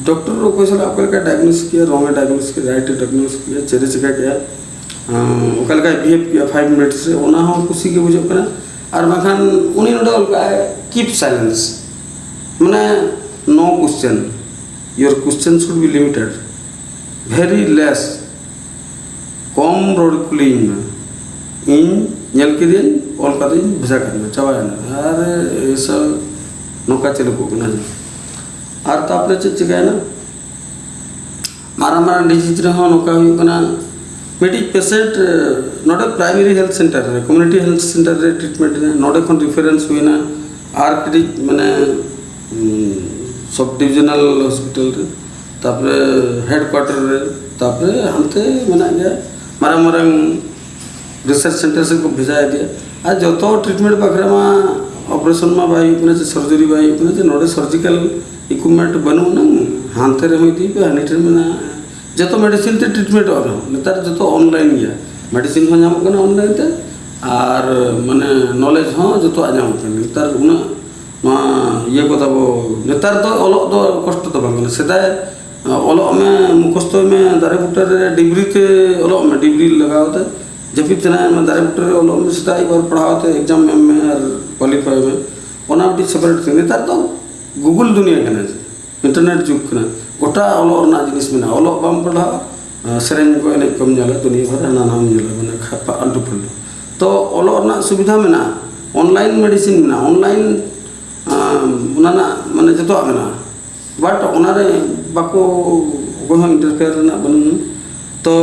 ᱰᱚᱠᱴᱚᱨ ᱚᱠᱚᱭ ᱥᱟᱞᱟᱜ ᱚᱠᱟ ᱞᱮᱠᱟᱭ ᱰᱟᱭᱜᱱᱳᱥ ᱠᱮᱜᱼᱟ, ᱨᱚᱝ ᱮ ᱰᱟᱭᱜᱱᱳᱥ ᱠᱮᱜᱼᱟ, ᱨᱟᱭᱤᱴ ᱮ ᱰᱟᱭᱜᱱᱳᱥ ᱠᱮᱜᱼᱟ, ᱪᱮᱫ ᱮ ᱪᱤᱠᱟ ᱠᱮᱜᱼᱟ, ᱟᱸ, ᱚᱠᱟ ᱞᱮᱠᱟᱭ ᱵᱤᱦᱮᱵᱽ ᱠᱮᱜᱼᱟ ᱯᱷᱟᱭᱤᱵᱷ ᱢᱤᱱᱤᱴᱥ ᱨᱮ, ᱚᱱᱟ ᱦᱚᱸ ᱠᱩᱥᱤ ᱜᱮ ᱵᱩᱡᱷᱟᱹᱜ ᱠᱟᱱᱟ᱾ ᱟᱨ ᱵᱟᱝᱠᱷᱟᱱ ᱩᱱᱤ ᱱᱚᱰᱮ ᱚᱞ ᱠᱟᱜᱼᱟᱭ, "Keep silence", ᱢᱟᱱᱮ no question, your question should be limited, very less, ᱠᱚᱢ ᱨᱚᱲ ᱠᱩᱞᱤᱭᱤᱧ ᱢᱮ, ᱤᱧ ᱧᱮᱞ ᱠᱮᱫᱟᱹᱧ, ᱚᱞ ᱠᱟᱛᱮᱧ ᱵᱷᱮᱡᱟ ᱠᱟᱜ ᱢᱮ, ᱪᱟᱵᱟᱭᱮᱱᱟ᱾ ᱟᱨ ᱮᱥᱟ ᱱᱚᱝᱠᱟ ᱪᱟᱹᱞᱩ ᱠᱚᱜ ᱠᱟᱱᱟ᱾ ᱟᱨ ᱛᱟᱨᱯᱚᱨᱮ ᱪᱮᱫ ᱪᱤᱠᱟᱹᱭᱮᱱᱟ? ᱢᱟᱨᱟᱝ ᱢᱟᱨᱟᱝ ᱰᱤᱡᱤᱡᱽ ᱨᱮᱦᱚᱸ ᱱᱚᱝᱠᱟ ᱦᱩᱭᱩᱜ ᱠᱟᱱᱟ, ᱢᱤᱫᱴᱤᱡ ᱯᱮᱥᱮᱱᱴ ᱱᱚᱰᱮ ᱯᱨᱟᱭᱢᱟᱨᱤ ᱦᱮᱞᱛᱷ ᱥᱮᱱᱴᱟᱨ ᱨᱮ, ᱠᱚᱢᱤᱭᱩᱱᱤᱴᱤ ᱦᱮᱞᱛᱷ ᱥᱮᱱᱴᱟᱨ ᱨᱮ ᱴᱨᱤᱴᱢᱮᱱᱴ ᱮᱱᱟ, ᱱᱚᱰᱮ ᱠᱷᱚᱱ ᱨᱤᱯᱷᱟᱨᱮᱱᱥ ᱦᱩᱭᱱᱟ ᱟᱨ ᱠᱟᱹᱴᱤᱡ, ᱢᱟᱱᱮ, ᱥᱟᱵᱽ ᱰᱤᱵᱤᱡᱚᱱᱟᱞ ᱦᱚᱥᱯᱤᱴᱟᱞ ᱨᱮ, ᱛᱟᱨᱯᱚᱨᱮ ᱦᱮᱰ ᱠᱣᱟᱴᱟᱨ ᱨᱮ, ᱛᱟᱨᱯᱚᱨᱮ ᱦᱟᱱᱛᱮ ᱢᱮᱱᱟᱜ ᱜᱮᱭᱟ ᱢᱟᱨᱟᱝ ᱢᱟᱨᱟᱝ ᱨᱤᱥᱟᱨᱪ ᱥᱮᱱᱴᱟᱨ ᱥᱮᱫ ᱠᱚ ᱵᱷᱮᱡᱟ ᱤᱫᱤᱭᱟ᱾ ᱟᱨ ᱡᱚᱛᱚ ᱴᱨᱤᱴᱢᱮᱱᱴ ᱵᱟᱠᱷᱨᱟ ᱢᱟ ᱚᱯᱟᱨᱮᱥᱚᱱ ᱢᱟ ᱵᱟᱭ ᱦᱩᱭᱩᱜ ᱠᱟᱱᱟ, ᱥᱮ ᱥᱟᱨᱡᱟᱨᱤ ᱵᱟᱭ ᱦᱩᱭᱩᱜ ᱠᱟᱱᱟ, ᱡᱮ ᱱᱚᱰᱮ ᱥᱟᱨᱡᱤᱠᱟᱞ ᱤᱠᱩᱭᱤᱯᱢᱮᱱᱴ ᱵᱟᱹᱱᱩᱜ ᱟᱱᱟᱝ, ᱦᱟᱱᱛᱮ ᱨᱮᱦᱚᱸ ᱤᱫᱤᱭ ᱯᱮ, ᱦᱟᱹᱱᱤ ᱴᱷᱮᱱ ᱢᱮᱱᱟᱜᱼᱟ᱾ ᱡᱚᱛᱚ ᱢᱮᱰᱤᱥᱤᱱ ᱛᱮ ᱴᱨᱤᱴᱢᱮᱱᱴᱚᱜᱼᱟ ᱠᱟᱱᱟ᱾ ᱱᱮᱛᱟᱨ ᱡᱚᱛᱚ ᱚᱱᱞᱟᱭᱤᱱ ᱜᱮᱭᱟ, ᱢᱮᱰᱤᱥᱤᱱ ᱦᱚᱸ ᱧᱟᱢᱚᱜ ᱠᱟᱱᱟ ᱚᱱᱞᱟᱭᱤᱱ ᱛᱮ, ᱟᱨ, ᱢᱟᱱᱮ, ᱱᱚᱞᱮᱡᱽ ᱦᱚᱸ ᱡᱚᱛᱚᱣᱟᱜ ᱧᱟᱢᱚᱜ ᱠᱟᱱᱟ᱾ ᱱᱮᱛᱟᱨ ᱩᱱᱟᱹᱜ ᱱᱚᱣᱟ ᱤᱭᱟᱹ ᱠᱚ ᱛᱟᱵᱚ, ᱱᱮᱛᱟᱨ ᱫᱚ ᱚᱞᱚᱜ ᱫᱚ ᱠᱚᱥᱴᱚ ᱫᱚ ᱵᱟᱝ ᱠᱟᱱᱟ᱾ ᱥᱮᱫᱟᱭ ᱚᱞᱚᱜ ᱢᱮ, ᱢᱩᱠᱷᱚᱥᱛᱚᱭ ᱢᱮ, ᱫᱟᱨᱮ ᱵᱩᱴᱟᱹ ᱨᱮ ᱰᱤᱵᱨᱤ ᱛᱮ ᱚᱞᱚᱜ ᱢᱮ, ᱰᱤᱵᱨᱤ ᱞᱟᱜᱟᱣ ᱛᱮ ᱡᱟᱹᱯᱤᱫ ᱥᱟᱱᱟᱭᱮᱫ ᱢᱮ, ᱫᱟᱨᱮ ᱵᱩᱴᱟᱹ ᱨᱮ ᱚᱞᱚᱜ ᱢᱮ, ᱥᱮᱛᱟᱜ ᱟᱹᱭᱩᱵ ᱟᱨ ᱯᱟᱲᱦᱟᱣ ᱛᱮ ᱮᱠᱡᱟᱢ ᱮᱢ ᱢᱮ ᱟᱨ ᱠᱣᱟᱞᱤᱯᱷᱟᱭ ᱢᱮ, ᱚᱱᱟ ᱢᱤᱫᱴᱤᱡ ᱥᱮᱯᱟᱨᱮᱴ ᱛᱷᱤᱝ᱾ ᱱᱮᱛᱟᱨ ᱫᱚ ᱜᱩᱜᱩᱞ ᱫᱩᱱᱤᱭᱟᱹ ᱠᱟᱱᱟ, ᱤᱱᱴᱟᱨᱱᱮᱴ ᱡᱩᱜᱽ ᱠᱟᱱᱟ, ᱜᱚᱴᱟ ᱚᱞᱚᱜ ᱨᱮᱱᱟᱜ ᱡᱤᱱᱤᱥ ᱢᱮᱱᱟᱜᱼᱟ᱾ ᱚᱞᱚᱜ ᱵᱟᱢ ᱯᱟᱲᱦᱟᱜᱼᱟ, ᱥᱮᱨᱮᱧ ᱠᱚ, ᱮᱱᱮᱡ ᱠᱚᱢ ᱧᱮᱞᱟ, ᱫᱩᱱᱤᱭᱟᱹ ᱵᱷᱚᱨ ᱦᱟᱱᱟ ᱱᱟᱣᱟᱢ ᱧᱮᱞᱟ, ᱢᱟᱱᱮ ᱠᱷᱟᱯᱟ ᱟᱞᱴᱩ ᱯᱷᱟᱞᱴᱩ᱾ ᱛᱚ ᱚᱞᱚᱜ ᱨᱮᱱᱟᱜ ᱥᱩᱵᱤᱫᱷᱟ ᱢᱮᱱᱟᱜᱼᱟ, ᱚᱱᱞᱟᱭᱤᱱ ᱢᱮᱰᱤᱥᱤᱱ ᱢᱮᱱᱟᱜᱼᱟ, ᱚᱱᱞᱟᱭᱤᱱ, ᱟᱸ, ᱚᱱᱟ ᱨᱮᱱᱟᱜ, ᱢᱟᱱᱮ, ᱡᱚᱛᱚᱣᱟᱜ ᱢᱮᱱᱟᱜᱼᱟ᱾ ᱵᱟᱴ ᱚᱱᱟᱨᱮ ᱵᱟᱠᱚ, ᱚᱠᱚᱭ ᱦᱚᱸ ᱤᱱᱴᱟᱨᱯᱷᱮᱭᱟᱨ ᱨᱮᱱᱟᱜ ᱵᱟᱹᱱᱩᱜᱼᱟ᱾ ᱛᱚ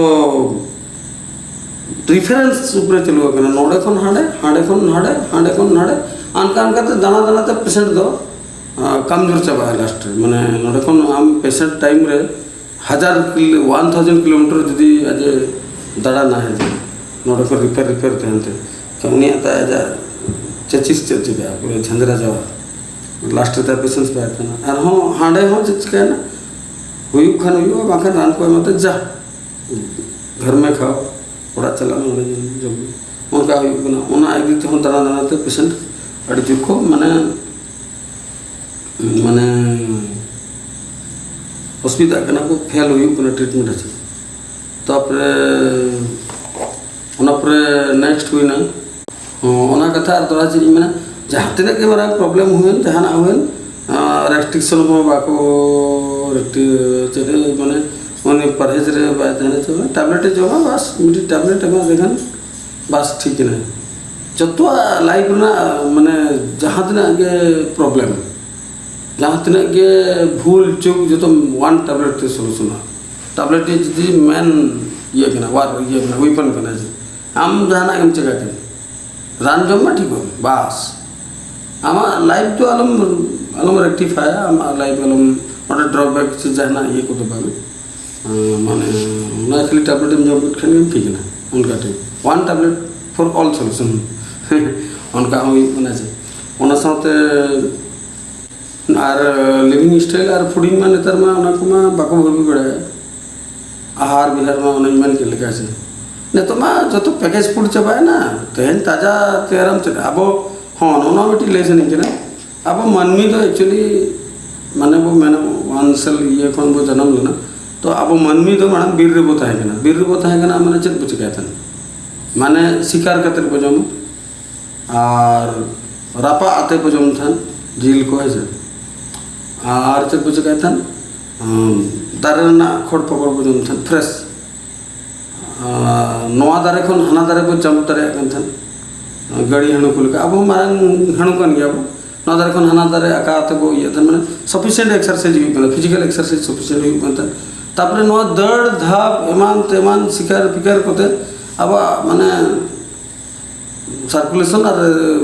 ᱨᱤᱯᱷᱟᱨᱮᱱᱥ ᱩᱯᱨᱮ ᱪᱟᱹᱞᱩ ᱟᱠᱟᱱᱟ, ᱱᱚᱰᱮ ᱠᱷᱚᱱ ᱦᱟᱸᱰᱮ, ᱦᱟᱸᱰᱮ ᱠᱷᱚᱱ ᱱᱟᱰᱮ, ᱦᱟᱸᱰᱮ ᱠᱷᱚᱱ ᱱᱟᱰᱮ, ᱚᱱᱠᱟ ᱚᱱᱠᱟᱛᱮ ᱫᱟᱬᱟ ᱫᱟᱬᱟᱛᱮ ᱯᱮᱥᱮᱱᱴ ᱫᱚ, ᱟᱸ, ᱠᱟᱢᱡᱳᱨ ᱪᱟᱵᱟᱜᱼᱟ ᱞᱟᱥᱴ ᱨᱮ᱾ ᱢᱟᱱᱮ ᱱᱚᱰᱮ ᱠᱷᱚᱱ ᱟᱢ ᱯᱮᱥᱮᱱᱴ ᱴᱟᱭᱤᱢ ᱨᱮ ᱦᱟᱡᱟᱨ ᱠᱤᱞᱳ, ᱚᱣᱟᱱ ᱛᱷᱟᱣᱡᱮᱱᱰ ᱠᱤᱞᱳᱢᱤᱴᱟᱨ ᱡᱩᱫᱤ ᱟᱡ ᱮ ᱫᱟᱬᱟᱱᱟ, ᱦᱮᱸ, ᱱᱚᱰᱮ ᱠᱷᱚᱱ ᱨᱤᱯᱷᱟᱨ ᱨᱤᱯᱷᱟᱨ ᱛᱟᱦᱮᱱ ᱛᱮ, ᱠᱷᱟᱱ ᱩᱱᱤᱭᱟᱜ ᱛᱟᱭ ᱟᱡᱟᱜ ᱪᱟᱹᱪᱤᱥ ᱪᱮᱫ ᱪᱤᱠᱟᱹᱜᱼᱟ, ᱯᱩᱨᱟᱹ ᱡᱷᱟᱸᱫᱽᱨᱟ ᱪᱟᱵᱟᱜᱼᱟ, ᱞᱟᱥᱴ ᱨᱮ ᱛᱟᱭ ᱯᱮᱥᱮᱱᱥ ᱵᱟᱭ ᱛᱟᱦᱮᱱᱟ᱾ ᱟᱨᱦᱚᱸ ᱦᱟᱸᱰᱮ ᱦᱚᱸ ᱪᱮᱫ ᱪᱤᱠᱟᱹᱭᱮᱱᱟ, ᱦᱩᱭᱩᱜ ᱠᱷᱟᱱ ᱦᱩᱭᱩᱜᱼᱟ, ᱵᱟᱝᱠᱷᱟᱱ ᱨᱟᱱ ᱠᱚ ᱮᱢᱟᱛᱮ ᱡᱟ ᱜᱷᱟᱨᱢᱮ ᱠᱷᱟᱣ, ᱚᱲᱟᱜ ᱪᱟᱞᱟᱜ ᱢᱮ, ᱚᱸᱰᱮ ᱧᱮᱞ ᱡᱚᱢ ᱢᱮ, ᱚᱱᱠᱟ ᱦᱩᱭᱩᱜ ᱠᱟᱱᱟ᱾ ᱚᱱᱟ ᱤᱫᱤ ᱛᱮᱦᱚᱸ ᱫᱟᱬᱟ ᱫᱟᱬᱟ ᱛᱮ ᱯᱮᱥᱮᱱᱴ ᱟᱹᱰᱤ ᱡᱳᱨ ᱠᱚ ᱢᱟᱱᱮ ᱢᱟᱱᱮ ᱚᱥᱩᱵᱤᱫᱷᱟᱜ ᱠᱟᱱᱟ ᱠᱚ, ᱯᱷᱮᱞ ᱦᱩᱭᱩᱜ ᱠᱟᱱᱟ ᱴᱨᱤᱴᱢᱮᱱᱴ ᱦᱚᱪᱚ᱾ ᱛᱟᱯᱚᱨᱮ ᱚᱱᱟ ᱯᱚᱨᱮ ᱱᱮᱠᱥᱴ ᱦᱩᱭᱱᱟ, ᱚᱱᱟ ᱠᱟᱛᱷᱟ᱾ ᱟᱨ ᱛᱷᱚᱲᱟ ᱪᱮᱫ ᱤᱧ ᱢᱮᱱᱟ, ᱡᱟᱦᱟᱸ ᱛᱤᱱᱟᱹᱜ ᱜᱮ ᱢᱟᱨᱟᱝ ᱯᱨᱚᱵᱞᱮᱢ ᱦᱩᱭᱮᱱ, ᱡᱟᱦᱟᱱᱟᱜ ᱦᱩᱭᱮᱱ, ᱨᱮᱥᱴᱨᱤᱠᱥᱚᱱ ᱦᱚᱸ ᱵᱟᱠᱚ ᱨᱮᱥᱴᱨᱤ- ᱪᱮᱫ ᱢᱟᱱᱮ ᱩᱱᱤ ᱯᱟᱨᱦᱮᱡᱽ ᱨᱮ ᱵᱟᱭ ᱛᱟᱦᱮᱱᱟ, ᱪᱮᱫ ᱴᱮᱵᱞᱮᱴ ᱮ ᱡᱚᱢᱟ, ᱵᱟᱥ ᱢᱤᱫᱴᱤᱡ ᱴᱮᱵᱞᱮᱴ ᱮᱢᱟ ᱞᱮᱠᱷᱟᱱ ᱵᱟᱥ ᱴᱷᱤᱠ ᱮᱱᱟ᱾ ᱡᱚᱛᱚᱣᱟᱜ ᱞᱟᱭᱤᱯᱷ ᱨᱮᱱᱟᱜ ᱢᱟᱱᱮ ᱡᱟᱦᱟᱸ ᱛᱤᱱᱟᱹᱜ ᱜᱮ ᱯᱨᱚᱵᱞᱮᱢ, ᱡᱟᱦᱟᱸ ᱛᱤᱱᱟᱹᱜ ᱜᱮ ᱵᱷᱩᱞ ᱪᱩᱠ, ᱡᱚᱛᱚ ᱚᱣᱟᱱ ᱴᱮᱵᱞᱮᱴ ᱛᱮ ᱥᱚᱞᱩᱥᱚᱱᱚᱜᱼᱟ᱾ ᱴᱮᱵᱞᱮᱴ ᱜᱮ ᱡᱩᱫᱤ ᱢᱮᱱ ᱤᱭᱟᱹ ᱠᱟᱱᱟ, ᱣᱟᱨ ᱤᱭᱟᱹ ᱠᱟᱱᱟ, ᱣᱮᱯᱚᱱ ᱠᱟᱱᱟ, ᱡᱮ ᱟᱢ ᱡᱟᱦᱟᱱᱟᱜ ᱜᱮᱢ ᱪᱮᱠᱟ ᱠᱮᱫ, ᱨᱟᱱ ᱡᱚᱢ ᱢᱟ ᱴᱷᱤᱠᱚᱜ ᱢᱮ, ᱵᱟᱥ ᱟᱢᱟᱜ ᱞᱟᱭᱤᱯᱷ ᱫᱚ ᱟᱞᱚᱢ ᱟᱞᱚᱢ ᱨᱮᱠᱴᱤᱯᱷᱟᱭᱟ, ᱟᱢᱟᱜ ᱞᱟᱭᱤᱯᱷ ᱟᱞᱚᱢ ᱚᱸᱰᱮ ᱰᱨᱚᱵᱮᱠ ᱥᱮ ᱡᱟᱦᱟᱱᱟᱜ ᱤᱭᱟᱹ ᱠᱚᱫᱚ ᱵᱟᱝ᱾ ᱢᱟᱱᱮ ᱚᱱᱟ ᱠᱷᱟᱹᱞᱤ ᱴᱮᱵᱞᱮᱴ ᱮᱢ ᱡᱚᱢ ᱠᱮᱫ ᱠᱷᱟᱱ ᱜᱮᱢ ᱴᱷᱤᱠ ᱮᱱᱟ, ᱚᱱᱠᱟ ᱴᱷᱤᱠ, one tablet for Ol solution. ᱚᱱᱠᱟ ᱦᱚᱸ ᱦᱩᱭᱩᱜ ᱠᱟᱱᱟ᱾ ᱡᱮ ᱚᱱᱟ ᱥᱟᱶᱛᱮ ᱟᱨ ᱞᱤᱵᱷᱤᱝ ᱥᱴᱟᱭᱤᱞ ᱟᱨ ᱯᱷᱩᱰᱤᱝ ᱢᱟ ᱱᱮᱛᱟᱨ ᱢᱟ ᱚᱱᱟ ᱠᱚᱢᱟ ᱵᱟᱠᱚ ᱵᱷᱟᱹᱵᱤ ᱵᱟᱲᱟᱭᱟ᱾ ᱟᱦᱟᱨ ᱵᱤᱦᱟᱨ ᱢᱟ ᱚᱱᱮᱧ ᱢᱮᱱ ᱠᱮᱫ ᱞᱮᱠᱟ ᱥᱮ, ᱱᱤᱛᱚᱜ ᱢᱟ ᱡᱚᱛᱚ ᱯᱮᱠᱮᱡᱽ ᱯᱷᱩᱰ ᱪᱟᱵᱟᱭᱮᱱᱟ, ᱛᱮᱦᱮᱧ ᱛᱟᱡᱟ ᱛᱮᱭᱟᱨᱟᱢ ᱪᱮᱫ? ᱟᱵᱚ ᱦᱚᱸ ᱱᱚᱜᱼᱚ ᱱᱚᱣᱟ ᱢᱤᱫᱴᱤᱡ ᱞᱟᱹᱭ ᱥᱟᱱᱟᱧ ᱠᱟᱱᱟ᱾ ᱟᱵᱚ ᱢᱟᱹᱱᱢᱤ ᱫᱚ ᱮᱠᱪᱩᱭᱮᱞᱤ ᱢᱟᱱᱮ ᱵᱚ ᱢᱮᱱᱟ ᱚᱣᱟᱱ ᱥᱮᱞ ᱤᱭᱟᱹ ᱠᱷᱚᱱ ᱵᱚ ᱡᱟᱱᱟᱢ ᱞᱮᱱᱟ᱾ ᱛᱚ ᱟᱵᱚ ᱢᱟᱹᱱᱢᱤ ᱫᱚ ᱢᱟᱲᱟᱝ ᱵᱤᱨ ᱨᱮᱵᱚ ᱛᱟᱦᱮᱸ ᱠᱟᱱᱟ᱾ ᱵᱤᱨ ᱨᱮᱵᱚ ᱛᱟᱦᱮᱸ ᱠᱟᱱᱟ ᱢᱟᱱᱮ ᱪᱮᱫ ᱵᱚ ᱪᱮᱠᱟᱭ ᱛᱟᱦᱮᱱᱟ? ᱢᱟᱱᱮ ᱥᱤᱠᱟᱨ ᱠᱟᱛᱮᱫ ᱵᱚ ᱡᱚᱢᱟ᱾ ᱟᱨ ᱨᱟᱯᱟᱜ ᱟᱛᱮ ᱠᱚ ᱡᱚᱢ ᱛᱟᱦᱮᱸᱫ, ᱡᱤᱞ ᱠᱚ, ᱦᱮᱸ ᱥᱮ᱾ ᱟᱨ ᱪᱮᱫ ᱠᱚ ᱪᱤᱠᱟᱹᱭ ᱛᱟᱦᱮᱸᱫ? ᱟᱢ, ᱫᱟᱨᱮ ᱨᱮᱱᱟᱜ ᱠᱷᱚᱲ ᱯᱷᱚᱠᱚᱲ ᱠᱚ ᱡᱚᱢ ᱛᱟᱦᱮᱸᱫ, ᱯᱷᱨᱮᱥ᱾ ᱟᱨ ᱱᱚᱣᱟ ᱫᱟᱨᱮ ᱠᱷᱚᱱ ᱦᱟᱱᱟ ᱫᱟᱨᱮ ᱠᱚ ᱡᱟᱢᱯ ᱫᱟᱲᱮᱭᱟᱜ ᱠᱟᱱ ᱛᱟᱦᱮᱸᱫ, ᱜᱟᱹᱲᱤ ᱦᱟᱹᱬᱩ ᱠᱚ ᱞᱮᱠᱟ᱾ ᱟᱵᱚ ᱢᱟᱨᱟᱝ ᱦᱟᱹᱬᱩ ᱠᱟᱱ ᱜᱮᱭᱟ ᱵᱚ᱾ ᱱᱚᱣᱟ ᱫᱟᱨᱮ ᱠᱷᱚᱱ ᱦᱟᱱᱟ ᱫᱟᱨᱮ ᱟᱠᱟ ᱟᱛᱮ ᱵᱚ ᱤᱭᱟᱹᱜ ᱛᱟᱦᱮᱸᱫ, ᱢᱟᱱᱮ ᱥᱟᱯᱷᱤᱥᱤᱭᱮᱱᱴ ᱮᱠᱥᱟᱨᱥᱟᱭᱤᱡᱽ ᱦᱩᱭᱩᱜ ᱠᱟᱱᱟ, ᱯᱷᱤᱡᱤᱠᱟᱞ ᱮᱠᱥᱟᱨᱥᱟᱭᱤᱡᱽ ᱥᱟᱯᱷᱤᱥᱤᱭᱮᱱᱴ ᱦᱩᱭᱩᱜ ᱠᱟᱱ ᱛᱟᱦᱮᱸᱫ᱾ ᱛᱟᱨᱯᱚᱨᱮ ᱱᱚᱣᱟ ᱫᱟᱹᱲ ᱫᱷᱟᱯ ᱮᱢᱟᱱ ᱛᱮᱢᱟᱱ ᱥᱤᱠᱟᱨ ᱯᱷᱤᱠᱟᱨ ᱠᱚᱛᱮ ᱟᱵᱚᱣᱟᱜ ᱢᱟᱱᱮ ᱥᱟᱨᱠᱩᱞᱮᱥᱚᱱ ᱟᱨ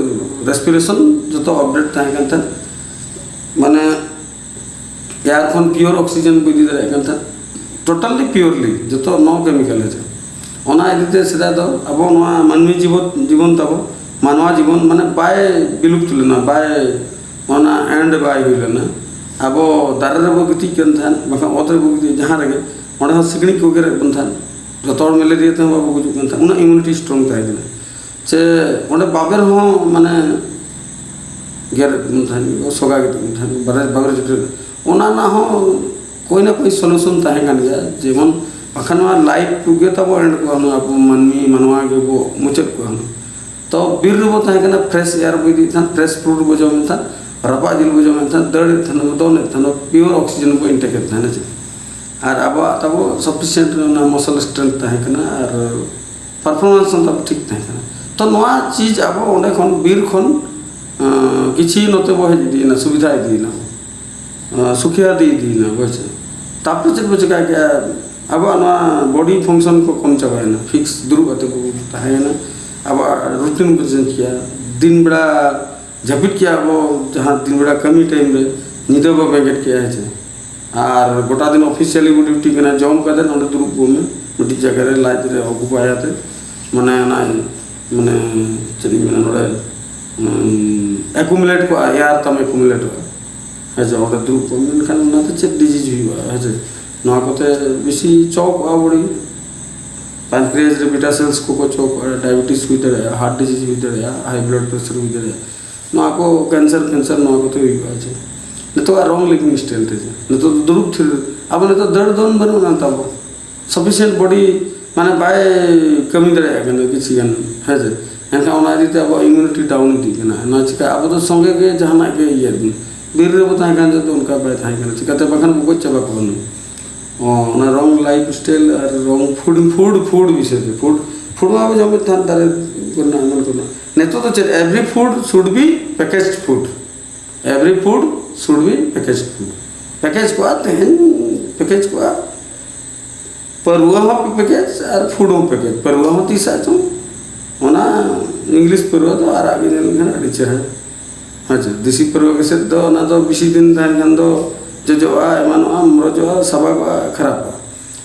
ᱨᱮᱥᱯᱤᱨᱮᱥᱚᱱ ᱡᱚᱛᱚ ᱟᱯᱰᱮᱴ ᱛᱟᱦᱮᱸ ᱠᱟᱱ ᱛᱟᱦᱮᱸᱫ᱾ ᱢᱟᱱᱮ ᱮᱭᱟᱨ ᱠᱷᱚᱱ ᱯᱤᱭᱳᱨ ᱚᱠᱥᱤᱡᱮᱱ ᱵᱚ ᱤᱫᱤ ᱫᱟᱲᱮᱭᱟᱜ ᱠᱟᱱ ᱛᱟᱦᱮᱸᱫ, ᱴᱳᱴᱟᱞᱤ ᱯᱤᱭᱳᱨᱞᱤ, ᱡᱚᱛᱚ ᱱᱚ ᱠᱮᱢᱤᱠᱮᱞ ᱨᱮ᱾ ᱚᱱᱟ ᱤᱫᱤ ᱛᱮ ᱥᱮᱫᱟᱭ ᱫᱚ ᱟᱵᱚ ᱱᱚᱣᱟ ᱢᱟᱹᱱᱢᱤ ᱡᱤᱵᱚᱱ ᱡᱤᱵᱚᱱ ᱛᱟᱵᱚ, ᱢᱟᱱᱣᱟ ᱡᱤᱵᱚᱱ ᱢᱟᱱᱮ ᱵᱟᱭ ᱵᱤᱞᱩᱯᱛ ᱞᱮᱱᱟ, ᱵᱟᱭ, ᱚᱱᱟ ᱮᱱᱰ ᱵᱟᱭ ᱦᱩᱭ ᱞᱮᱱᱟ᱾ ᱟᱵᱚ ᱫᱟᱨᱮ ᱨᱮᱵᱚ ᱜᱤᱛᱤᱡ ᱠᱟᱱ ᱛᱟᱦᱮᱸᱫ, ᱵᱟᱠᱷᱟᱱ ᱚᱛ ᱨᱮᱵᱚ ᱜᱤᱛᱤᱡ, ᱡᱟᱦᱟᱸ ᱨᱮᱜᱮ᱾ ᱚᱸᱰᱮ ᱦᱚᱸ ᱥᱤᱠᱲᱤᱡ ᱠᱚ ᱜᱮᱨᱮᱫ ᱵᱚᱱ ᱛᱟᱦᱮᱸᱫ, ᱡᱚᱛᱚ ᱦᱚᱲ ᱢᱮᱞᱮᱨᱤᱭᱟ ᱛᱮᱦᱚᱸ ᱵᱟᱵᱚ ᱜᱩᱡᱩᱜ ᱠᱟᱱ ᱛᱟᱦᱮᱸᱫ, ᱩᱱᱟᱹᱜ ᱤᱢᱤᱭᱩᱱᱤᱴᱤ ᱥᱴᱨᱚᱝ ᱛᱟᱦᱮᱸ ᱠᱟᱱᱟ᱾ ᱥᱮ ᱚᱸᱰᱮ ᱵᱟᱵᱮᱨ ᱦᱚᱸ ᱢᱟᱱᱮ ᱜᱮᱨᱮᱫ ᱵᱚᱱ ᱛᱟᱦᱮᱸᱫ, ᱥᱚᱜᱟ ᱜᱮᱫ ᱵᱚᱱ ᱛᱟᱦᱮᱸᱫ, ᱵᱟᱵᱮᱨ ᱵᱟᱵᱮᱨ ᱡᱚᱴᱮᱫ, ᱚᱱᱟ ᱨᱮᱱᱟᱜ ᱦᱚᱸ ᱠᱳᱭ ᱱᱟ ᱠᱳᱭ ᱥᱚᱞᱩᱥᱚᱱ ᱛᱟᱦᱮᱸ ᱠᱟᱱ ᱜᱮᱭᱟ᱾ ᱡᱮᱢᱚᱱ ᱵᱟᱠᱷᱟᱱ ᱱᱚᱣᱟ ᱞᱟᱭᱤᱯᱷ ᱠᱚᱜᱮ ᱛᱟᱵᱚ ᱮᱱᱰ ᱠᱚᱜᱼᱟ, ᱱᱚᱣᱟ ᱟᱵᱚ ᱢᱟᱹᱱᱢᱤ ᱢᱟᱱᱣᱟ ᱜᱮᱵᱚ ᱢᱩᱪᱟᱹᱫ ᱠᱚᱜᱼᱟ ᱦᱩᱱᱟᱹᱝ᱾ ᱛᱚ ᱵᱤᱨ ᱨᱮᱵᱚ ᱛᱟᱦᱮᱸ ᱠᱟᱱᱟ, ᱯᱷᱨᱮᱥ ᱮᱭᱟᱨ ᱵᱚ ᱤᱫᱤᱭᱮᱫ ᱛᱟᱦᱮᱸᱫ, ᱯᱷᱨᱮᱥ ᱯᱷᱨᱩᱴ ᱵᱚ ᱡᱚᱢᱮᱫ ᱛᱟᱦᱮᱸᱫ, ᱨᱟᱯᱟᱜ ᱡᱤᱞ ᱵᱚ ᱡᱚᱢᱮᱫ ᱛᱟᱦᱮᱸᱫ, ᱫᱟᱹᱲᱮᱫ ᱛᱟᱦᱮᱸᱫ ᱵᱚ, ᱫᱚᱱᱮᱫ ᱛᱟᱦᱮᱸᱫ ᱵᱚ, ᱯᱤᱭᱳᱨ ᱚᱠᱥᱤᱡᱮᱱ ᱵᱚ ᱤᱱᱴᱮᱠᱮᱫ ᱛᱟᱦᱮᱸᱫ, ᱦᱮᱸ ᱪᱮ? ᱟᱨ ᱟᱵᱚᱣᱟᱜ ᱛᱟᱵᱚ ᱥᱟᱯᱷᱤᱥᱤᱭᱮᱱᱴ ᱚᱱᱟ ᱢᱚᱥᱚᱞ ᱥᱴᱨᱮᱝᱛᱷ ᱛᱟᱦᱮᱸ ᱠᱟᱱᱟ ᱟᱨ ᱯᱟᱨᱯᱷᱚᱨᱢᱮᱱᱥ ᱦᱚᱸ ᱛᱟᱵᱚ ᱴᱷᱤᱠ ᱛᱟᱦᱮᱸ ᱠᱟᱱᱟ᱾ ᱛᱚ ᱱᱚᱣᱟ ᱪᱤᱡᱽ ᱟᱵᱚ ᱚᱸᱰᱮ ᱠᱷᱚᱱ, ᱵᱤᱨ ᱠᱷᱚᱱ ᱟᱸ, ᱠᱤᱪᱷᱤ ᱱᱚᱛᱮ ᱵᱚ ᱦᱮᱡ ᱤᱫᱤᱭᱮᱱᱟ, ᱥᱩᱵᱤᱫᱷᱟ ᱤᱫᱤᱭᱮᱱᱟ, ᱟᱸ, ᱥᱩᱠᱷᱤᱭᱟ ᱤᱫᱤ ᱤᱫᱤᱭᱮᱱᱟ, ᱵᱩᱡᱽ ᱥᱮ? ᱛᱟᱨᱯᱚᱨᱮ ᱪᱮᱫ ᱵᱚ ᱪᱮᱠᱟ ᱠᱮᱜᱼᱟ? ᱟᱵᱚᱣᱟᱜ ᱱᱚᱣᱟ ᱵᱚᱰᱤ ᱯᱷᱟᱝᱥᱚᱱ ᱠᱚ ᱠᱚᱢ ᱪᱟᱵᱟᱭᱮᱱᱟ, ᱯᱷᱤᱠᱥ ᱫᱩᱲᱩᱵ ᱠᱟᱛᱮ ᱵᱚ ᱛᱟᱦᱮᱸᱭᱮᱱᱟ᱾ ᱟᱵᱚᱣᱟᱜ ᱨᱩᱴᱤᱱ ᱵᱚ ᱪᱮᱧᱡᱽ ᱠᱮᱜᱼᱟ, ᱫᱤᱱ ᱵᱮᱲᱟ ᱡᱟᱹᱯᱤᱫ ᱠᱮᱜᱼᱟ ᱵᱚ, ᱡᱟᱦᱟᱸ ᱫᱤᱱ ᱵᱮᱲᱟ ᱠᱟᱹᱢᱤ ᱴᱟᱭᱤᱢ ᱨᱮ ᱧᱤᱫᱟᱹ ᱵᱚ ᱵᱮᱸᱜᱮᱫ ᱠᱮᱜᱼᱟ, ᱦᱮᱸ ᱪᱮ? ᱟᱨ ᱜᱚᱴᱟ ᱫᱤᱱ ᱚᱯᱷᱤᱥᱤᱭᱟᱞᱤ ᱵᱚ ᱰᱤᱭᱩᱴᱤ ᱠᱟᱱᱟ, ᱡᱚᱢ ᱠᱟᱛᱮ ᱚᱸᱰᱮ ᱫᱩᱲᱩᱵ ᱠᱚᱜ ᱢᱮ ᱢᱤᱫᱴᱤᱡ ᱡᱟᱭᱜᱟ ᱨᱮ, ᱞᱟᱡ ᱨᱮ ᱚᱠᱩᱯᱟᱭ ᱟᱛᱮ, ᱢᱟᱱᱮ ᱚᱱᱟ, ᱢᱟᱱᱮ ᱪᱮᱫ ᱤᱧ ᱢᱮᱱᱟ, ᱱᱚᱰᱮ ᱮᱠᱩᱢᱩᱞᱮᱴ ᱠᱚᱜᱼᱟ, ᱮᱭᱟᱨ ᱛᱟᱢ ᱮᱠᱩᱢᱩᱞᱮᱴᱚᱜᱼᱟ, ᱦᱮᱸ ᱪᱮ? ᱚᱸᱰᱮ ᱫᱩᱲᱩᱵ ᱠᱚᱜ ᱢᱮ, ᱮᱱᱠᱷᱟᱱ ᱚᱱᱟᱛᱮ ᱪᱮᱫ ᱰᱤᱡᱤᱡᱽ ᱦᱩᱭᱩᱜᱼᱟ, ᱦᱮᱸ ᱪᱮ? ᱱᱚᱣᱟ ᱠᱚᱛᱮ ᱵᱮᱥᱤ ᱪᱚ ᱠᱚᱜᱼᱟ ᱵᱚᱰᱤ, ᱯᱟᱱᱠᱨᱤᱭᱟᱥ ᱨᱮ ᱵᱤᱴᱟ ᱥᱮᱞᱥ ᱠᱚᱠᱚ ᱪᱚ ᱠᱚᱜᱼᱟ, ᱰᱟᱭᱟᱵᱮᱴᱤᱥ ᱦᱩᱭ ᱫᱟᱲᱮᱭᱟᱜᱼᱟ, ᱦᱟᱨᱴ ᱰᱤᱡᱤᱡᱽ ᱦᱩᱭ ᱫᱟᱲᱮᱭᱟᱜᱼᱟ, ᱦᱟᱭ ᱵᱞᱟᱰ ᱯᱨᱮᱥᱟᱨ ᱦᱩᱭ ᱫᱟᱲᱮᱭᱟᱜᱼᱟ, ᱱᱚᱣᱟ ᱠᱚ ᱠᱮᱱᱥᱟᱨ ᱯᱷᱮᱱᱥᱟᱨ ᱱᱚᱣᱟ ᱠᱚᱛᱮ ᱦᱩᱭᱩᱜᱼᱟ᱾ ᱪᱮ ᱱᱤᱛᱚᱜ ᱟᱨ ᱨᱚᱝ ᱞᱤᱵᱷᱤᱝ ᱥᱴᱟᱭᱤᱞ ᱛᱮ, ᱪᱮ ᱱᱤᱛᱚᱜ ᱫᱚ ᱫᱩᱲᱩᱵ ᱛᱷᱤᱨ, ᱟᱵᱚ ᱱᱤᱛᱚᱜ ᱫᱟᱹᱲ ᱫᱚᱱ ᱵᱟᱹᱱᱩᱜ ᱟᱱᱟ ᱛᱟᱵᱚ, ᱥᱟᱯᱷᱤᱥᱤᱭᱮᱱᱴ ᱵᱚᱰᱤ ᱢᱟᱱᱮ ᱵᱟᱭ ᱠᱟᱹᱢᱤ ᱫᱟᱲᱮᱭᱟᱜ ᱠᱟᱱᱟ ᱠᱤᱪᱷᱩ ᱜᱟᱱ, ᱦᱮᱸ ᱪᱮ? ᱮᱱᱠᱷᱟᱱ ᱚᱱᱟ ᱤᱫᱤ ᱛᱮ ᱟᱵᱚᱣᱟᱜ ᱤᱢᱤᱭᱩᱱᱤᱴᱤ ᱰᱟᱣᱩᱱ ᱤᱫᱤᱜ ᱠᱟᱱᱟ᱾ ᱱᱚᱣᱟ ᱪᱤᱠᱟ ᱟᱵᱚ ᱫᱚ ᱥᱚᱸᱜᱮ ᱜᱮ ᱡᱟᱦᱟᱱᱟᱜ ᱜᱮ ᱤᱭᱟᱹ ᱵᱤᱨ ᱨᱮᱵᱚ ᱛᱟᱦᱮᱸ ᱠᱟᱱ ᱛᱮᱫᱚ ᱚᱱᱠᱟ ᱵᱟᱭ ᱛᱟᱦᱮᱸ ᱠᱟᱱᱟ, ᱪᱤᱠᱟᱛᱮ ᱵᱟᱠᱷᱟᱱ ᱵᱚ ᱜᱚᱡ ᱪᱟᱵᱟ ᱠᱚᱜᱼᱟ ᱦᱩᱱᱟᱹᱝ᱾ ᱚ, ᱚᱱᱟ ᱨᱚᱝ ᱞᱟᱭᱤᱯᱷ ᱥᱴᱟᱭᱤᱞ ᱟᱨ ᱨᱚᱝ ᱯᱷᱩᱰ, ᱯᱷᱩᱰ, ᱯᱷᱩᱰ ᱵᱤᱥᱚᱭ ᱛᱮ, ᱯᱷᱩᱰ, ᱯᱷᱩᱰ ᱢᱟ ᱟᱵᱚ ᱡᱚᱢᱮᱫ ᱛᱟᱦᱮᱸᱫ ᱫᱟᱨᱮ ᱠᱚᱨᱮᱱᱟᱜ, ᱮᱢᱟᱱ ᱠᱚᱨᱮᱱᱟᱜ᱾ ᱱᱤᱛᱚᱜ ᱫᱚ ᱪᱮᱫ, every food should be packaged food, every food should be packaged food᱾ Package ᱠᱚᱜᱼᱟ, ᱛᱮᱦᱮᱧ ᱯᱮᱠᱮᱡᱽ ᱠᱚᱜᱼᱟ, ᱯᱟᱹᱨᱣᱟᱹ ᱦᱚᱸ ᱯᱮᱠᱮᱡᱽ ᱟᱨ ᱯᱷᱩᱰ ᱦᱚᱸ ᱯᱮᱠᱮᱡᱽ᱾ ᱯᱟᱹᱨᱣᱟᱹ ᱦᱚᱸ ᱛᱤᱥᱟᱜ ᱪᱚᱝ, ᱚᱱᱟ ᱤᱝᱞᱤᱥ ᱯᱟᱹᱨᱣᱟᱹ ᱫᱚ ᱟᱨᱟᱜ ᱜᱮ ᱧᱮᱞ ᱞᱮᱱᱠᱷᱟᱱ ᱟᱹᱰᱤ ᱪᱮᱦᱨᱟ᱾ ᱟᱪᱪᱷᱟ, ᱫᱮᱥᱤ ᱯᱟᱹᱨᱣᱟᱹ ᱜᱮ ᱥᱮᱫ ᱫᱚ, ᱚᱱᱟ ᱫᱚ ᱵᱮᱥᱤ ᱫᱤᱱ ᱛᱟᱦᱮᱱ ᱠᱷᱟᱱ ᱫᱚ ᱡᱚᱡᱚᱜᱼᱟ, ᱮᱢᱟᱱᱚᱜᱼᱟ, ᱢᱚᱨᱚᱡᱚᱜᱼᱟ, ᱥᱟᱵᱟᱜᱚᱜᱼᱟ, ᱠᱷᱟᱨᱟᱯᱚᱜᱼᱟ᱾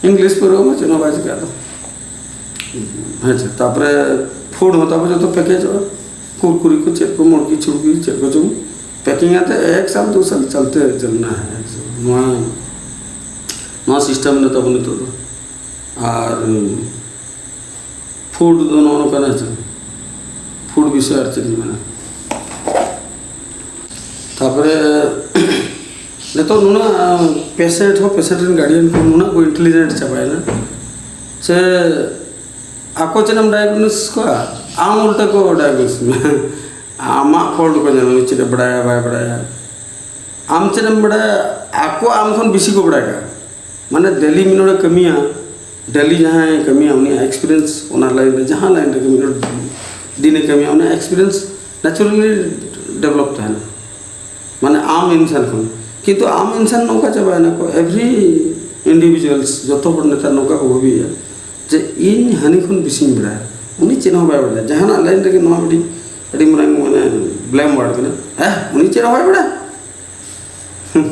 ᱤᱝᱞᱤᱥ ᱯᱟᱹᱨᱣᱟᱹ ᱢᱟ ᱪᱮᱫ ᱦᱚᱸ ᱵᱟᱭ ᱪᱤᱠᱟᱹᱜᱼᱟ᱾ ᱟᱪᱪᱷᱟ, ᱛᱟᱯᱚᱨᱮ ᱯᱷᱩᱰ ᱦᱚᱸ ᱛᱟᱵᱚ ᱡᱚᱛᱚ ᱯᱮᱠᱮᱡᱚᱜᱼᱟ, ᱠᱩᱨᱠᱩᱨᱤ ᱠᱚ, ᱪᱮᱫ ᱠᱚ, ᱢᱩᱲᱠᱤ ᱪᱷᱩᱲᱠᱤ ᱪᱮᱫ ᱠᱚᱪᱚᱝ, ᱯᱮᱠᱤᱝ ᱟᱛᱮ ᱮᱠ ᱥᱟᱞ ᱫᱩ ᱥᱟᱞ ᱪᱟᱞᱛᱮ ᱪᱟᱞᱱᱟ ᱦᱟᱭ᱾ ᱱᱚᱣᱟ ᱱᱚᱣᱟ ᱥᱤᱥᱴᱮᱢ ᱢᱮᱱᱟᱜ ᱛᱟᱵᱚᱱᱟ ᱱᱤᱛᱚᱜ ᱫᱚ᱾ ᱟᱨ ᱯᱷᱩᱰ ᱫᱚ ᱱᱚᱜᱼᱚ ᱱᱚᱝᱠᱟᱱᱟ᱾ ᱪᱮᱫ ᱯᱷᱩᱰ ᱵᱤᱥᱚᱭ ᱟᱨ ᱪᱮᱫ ᱤᱧ ᱢᱮᱱᱟ? ᱛᱟᱨᱯᱚᱨᱮ ᱱᱤᱛᱚᱜ ᱱᱩᱱᱟᱹᱜ ᱯᱮᱥᱮᱱᱴ ᱦᱚᱸ, ᱯᱮᱥᱮᱱᱴ ᱨᱮᱱ ᱜᱟᱨᱰᱤᱭᱟᱱ ᱠᱚ ᱱᱩᱱᱟᱹᱜ ᱠᱚ ᱤᱱᱴᱮᱞᱤᱡᱮᱱᱴ ᱪᱟᱵᱟᱭᱮᱱᱟ᱾ ᱥᱮ ᱟᱠᱚ ᱪᱮᱫ ᱮᱢ ᱰᱟᱭᱟᱜᱽᱱᱳᱥ ᱠᱚᱣᱟ, ᱟᱢ ᱩᱞᱴᱟ ᱠᱚ ᱰᱟᱭᱟᱜᱽᱱᱳᱥ ᱢᱮ᱾ ᱟᱢᱟᱜ ᱯᱷᱚᱞᱴ ᱠᱚ ᱧᱮᱞ ᱢᱮ, ᱪᱮᱫ ᱮ ᱵᱟᱲᱟᱭᱟ ᱵᱟᱭ ᱵᱟᱲᱟᱭᱟ᱾ ᱟᱢ ᱪᱮᱫ ᱮᱢ ᱵᱟᱲᱟᱭᱟ, ᱟᱠᱚ ᱟᱢ ᱠᱷᱚᱱ ᱵᱮᱥᱤ ᱠᱚ ᱵᱟᱲᱟᱭ ᱠᱟᱜᱼᱟ᱾ ᱢᱟᱱᱮ ᱰᱮᱞᱤ ᱢᱤᱫ ᱦᱚᱲᱮ ᱠᱟᱹᱢᱤᱭᱟ, ᱰᱮᱞᱤ ᱡᱟᱦᱟᱸᱭ ᱠᱟᱹᱢᱤᱭᱟ ᱩᱱᱤᱭᱟᱜ ᱮᱠᱥᱯᱤᱨᱤᱭᱮᱱᱥ ᱚᱱᱟ ᱞᱟᱭᱤᱱ ᱨᱮ, ᱡᱟᱦᱟᱸ ᱞᱟᱭᱤᱱ ᱨᱮ ᱠᱟᱹᱢᱤ ᱫᱤᱱᱮ ᱠᱟᱹᱢᱤᱭᱟ, ᱚᱱᱟ ᱮᱠᱥᱯᱤᱨᱤᱭᱮᱱᱥ ᱱᱮᱪᱟᱨᱟᱞᱤ ᱰᱮᱵᱷᱞᱚᱯ ᱛᱟᱦᱮᱱᱟ᱾ ᱢᱟᱱᱮ ᱟᱢ ᱤᱱᱥᱟᱱ ᱠᱷᱚᱱ᱾ ᱠᱤᱱᱛᱩ ᱟᱢ ᱤᱱᱥᱟᱱ ᱱᱚᱝᱠᱟ ᱪᱟᱵᱟᱭᱮᱱᱟ ᱠᱚ, ᱮᱵᱷᱨᱤ ᱤᱱᱰᱤᱵᱷᱤᱡᱩᱣᱟᱞᱥ, ᱡᱚᱛᱚ ᱦᱚᱲ ᱱᱮᱛᱟᱨ ᱱᱚᱝᱠᱟ ᱠᱚ ᱵᱷᱟᱹᱵᱤᱭᱮᱫᱼᱟ ᱡᱮ ᱤᱧ ᱦᱟᱹᱱᱤ ᱠᱷᱚᱱ ᱵᱮᱥᱤᱧ ᱵᱟᱲᱟᱭᱟ, ᱩᱱᱤ ᱪᱮᱫ ᱦᱚᱸ ᱵᱟᱭ ᱵᱟᱲᱟᱭᱟ᱾ ᱡᱟᱦᱟᱱᱟᱜ ᱞᱟᱭᱤᱱ ᱨᱮᱜᱮ ᱱᱚᱣᱟ ᱢᱤᱫᱴᱤᱡ ᱟᱹᱰᱤ ᱢᱟᱨᱟᱝ ᱢᱟᱱᱮ ᱵᱞᱮᱢ ᱣᱟᱨᱰ ᱠᱟᱱᱟ, ᱦᱮᱸ, ᱩᱱᱤ ᱪᱮᱫ ᱦᱚᱸ ᱵᱟᱭ ᱵᱟᱲᱟᱭᱟ᱾ ᱦᱩᱸ᱾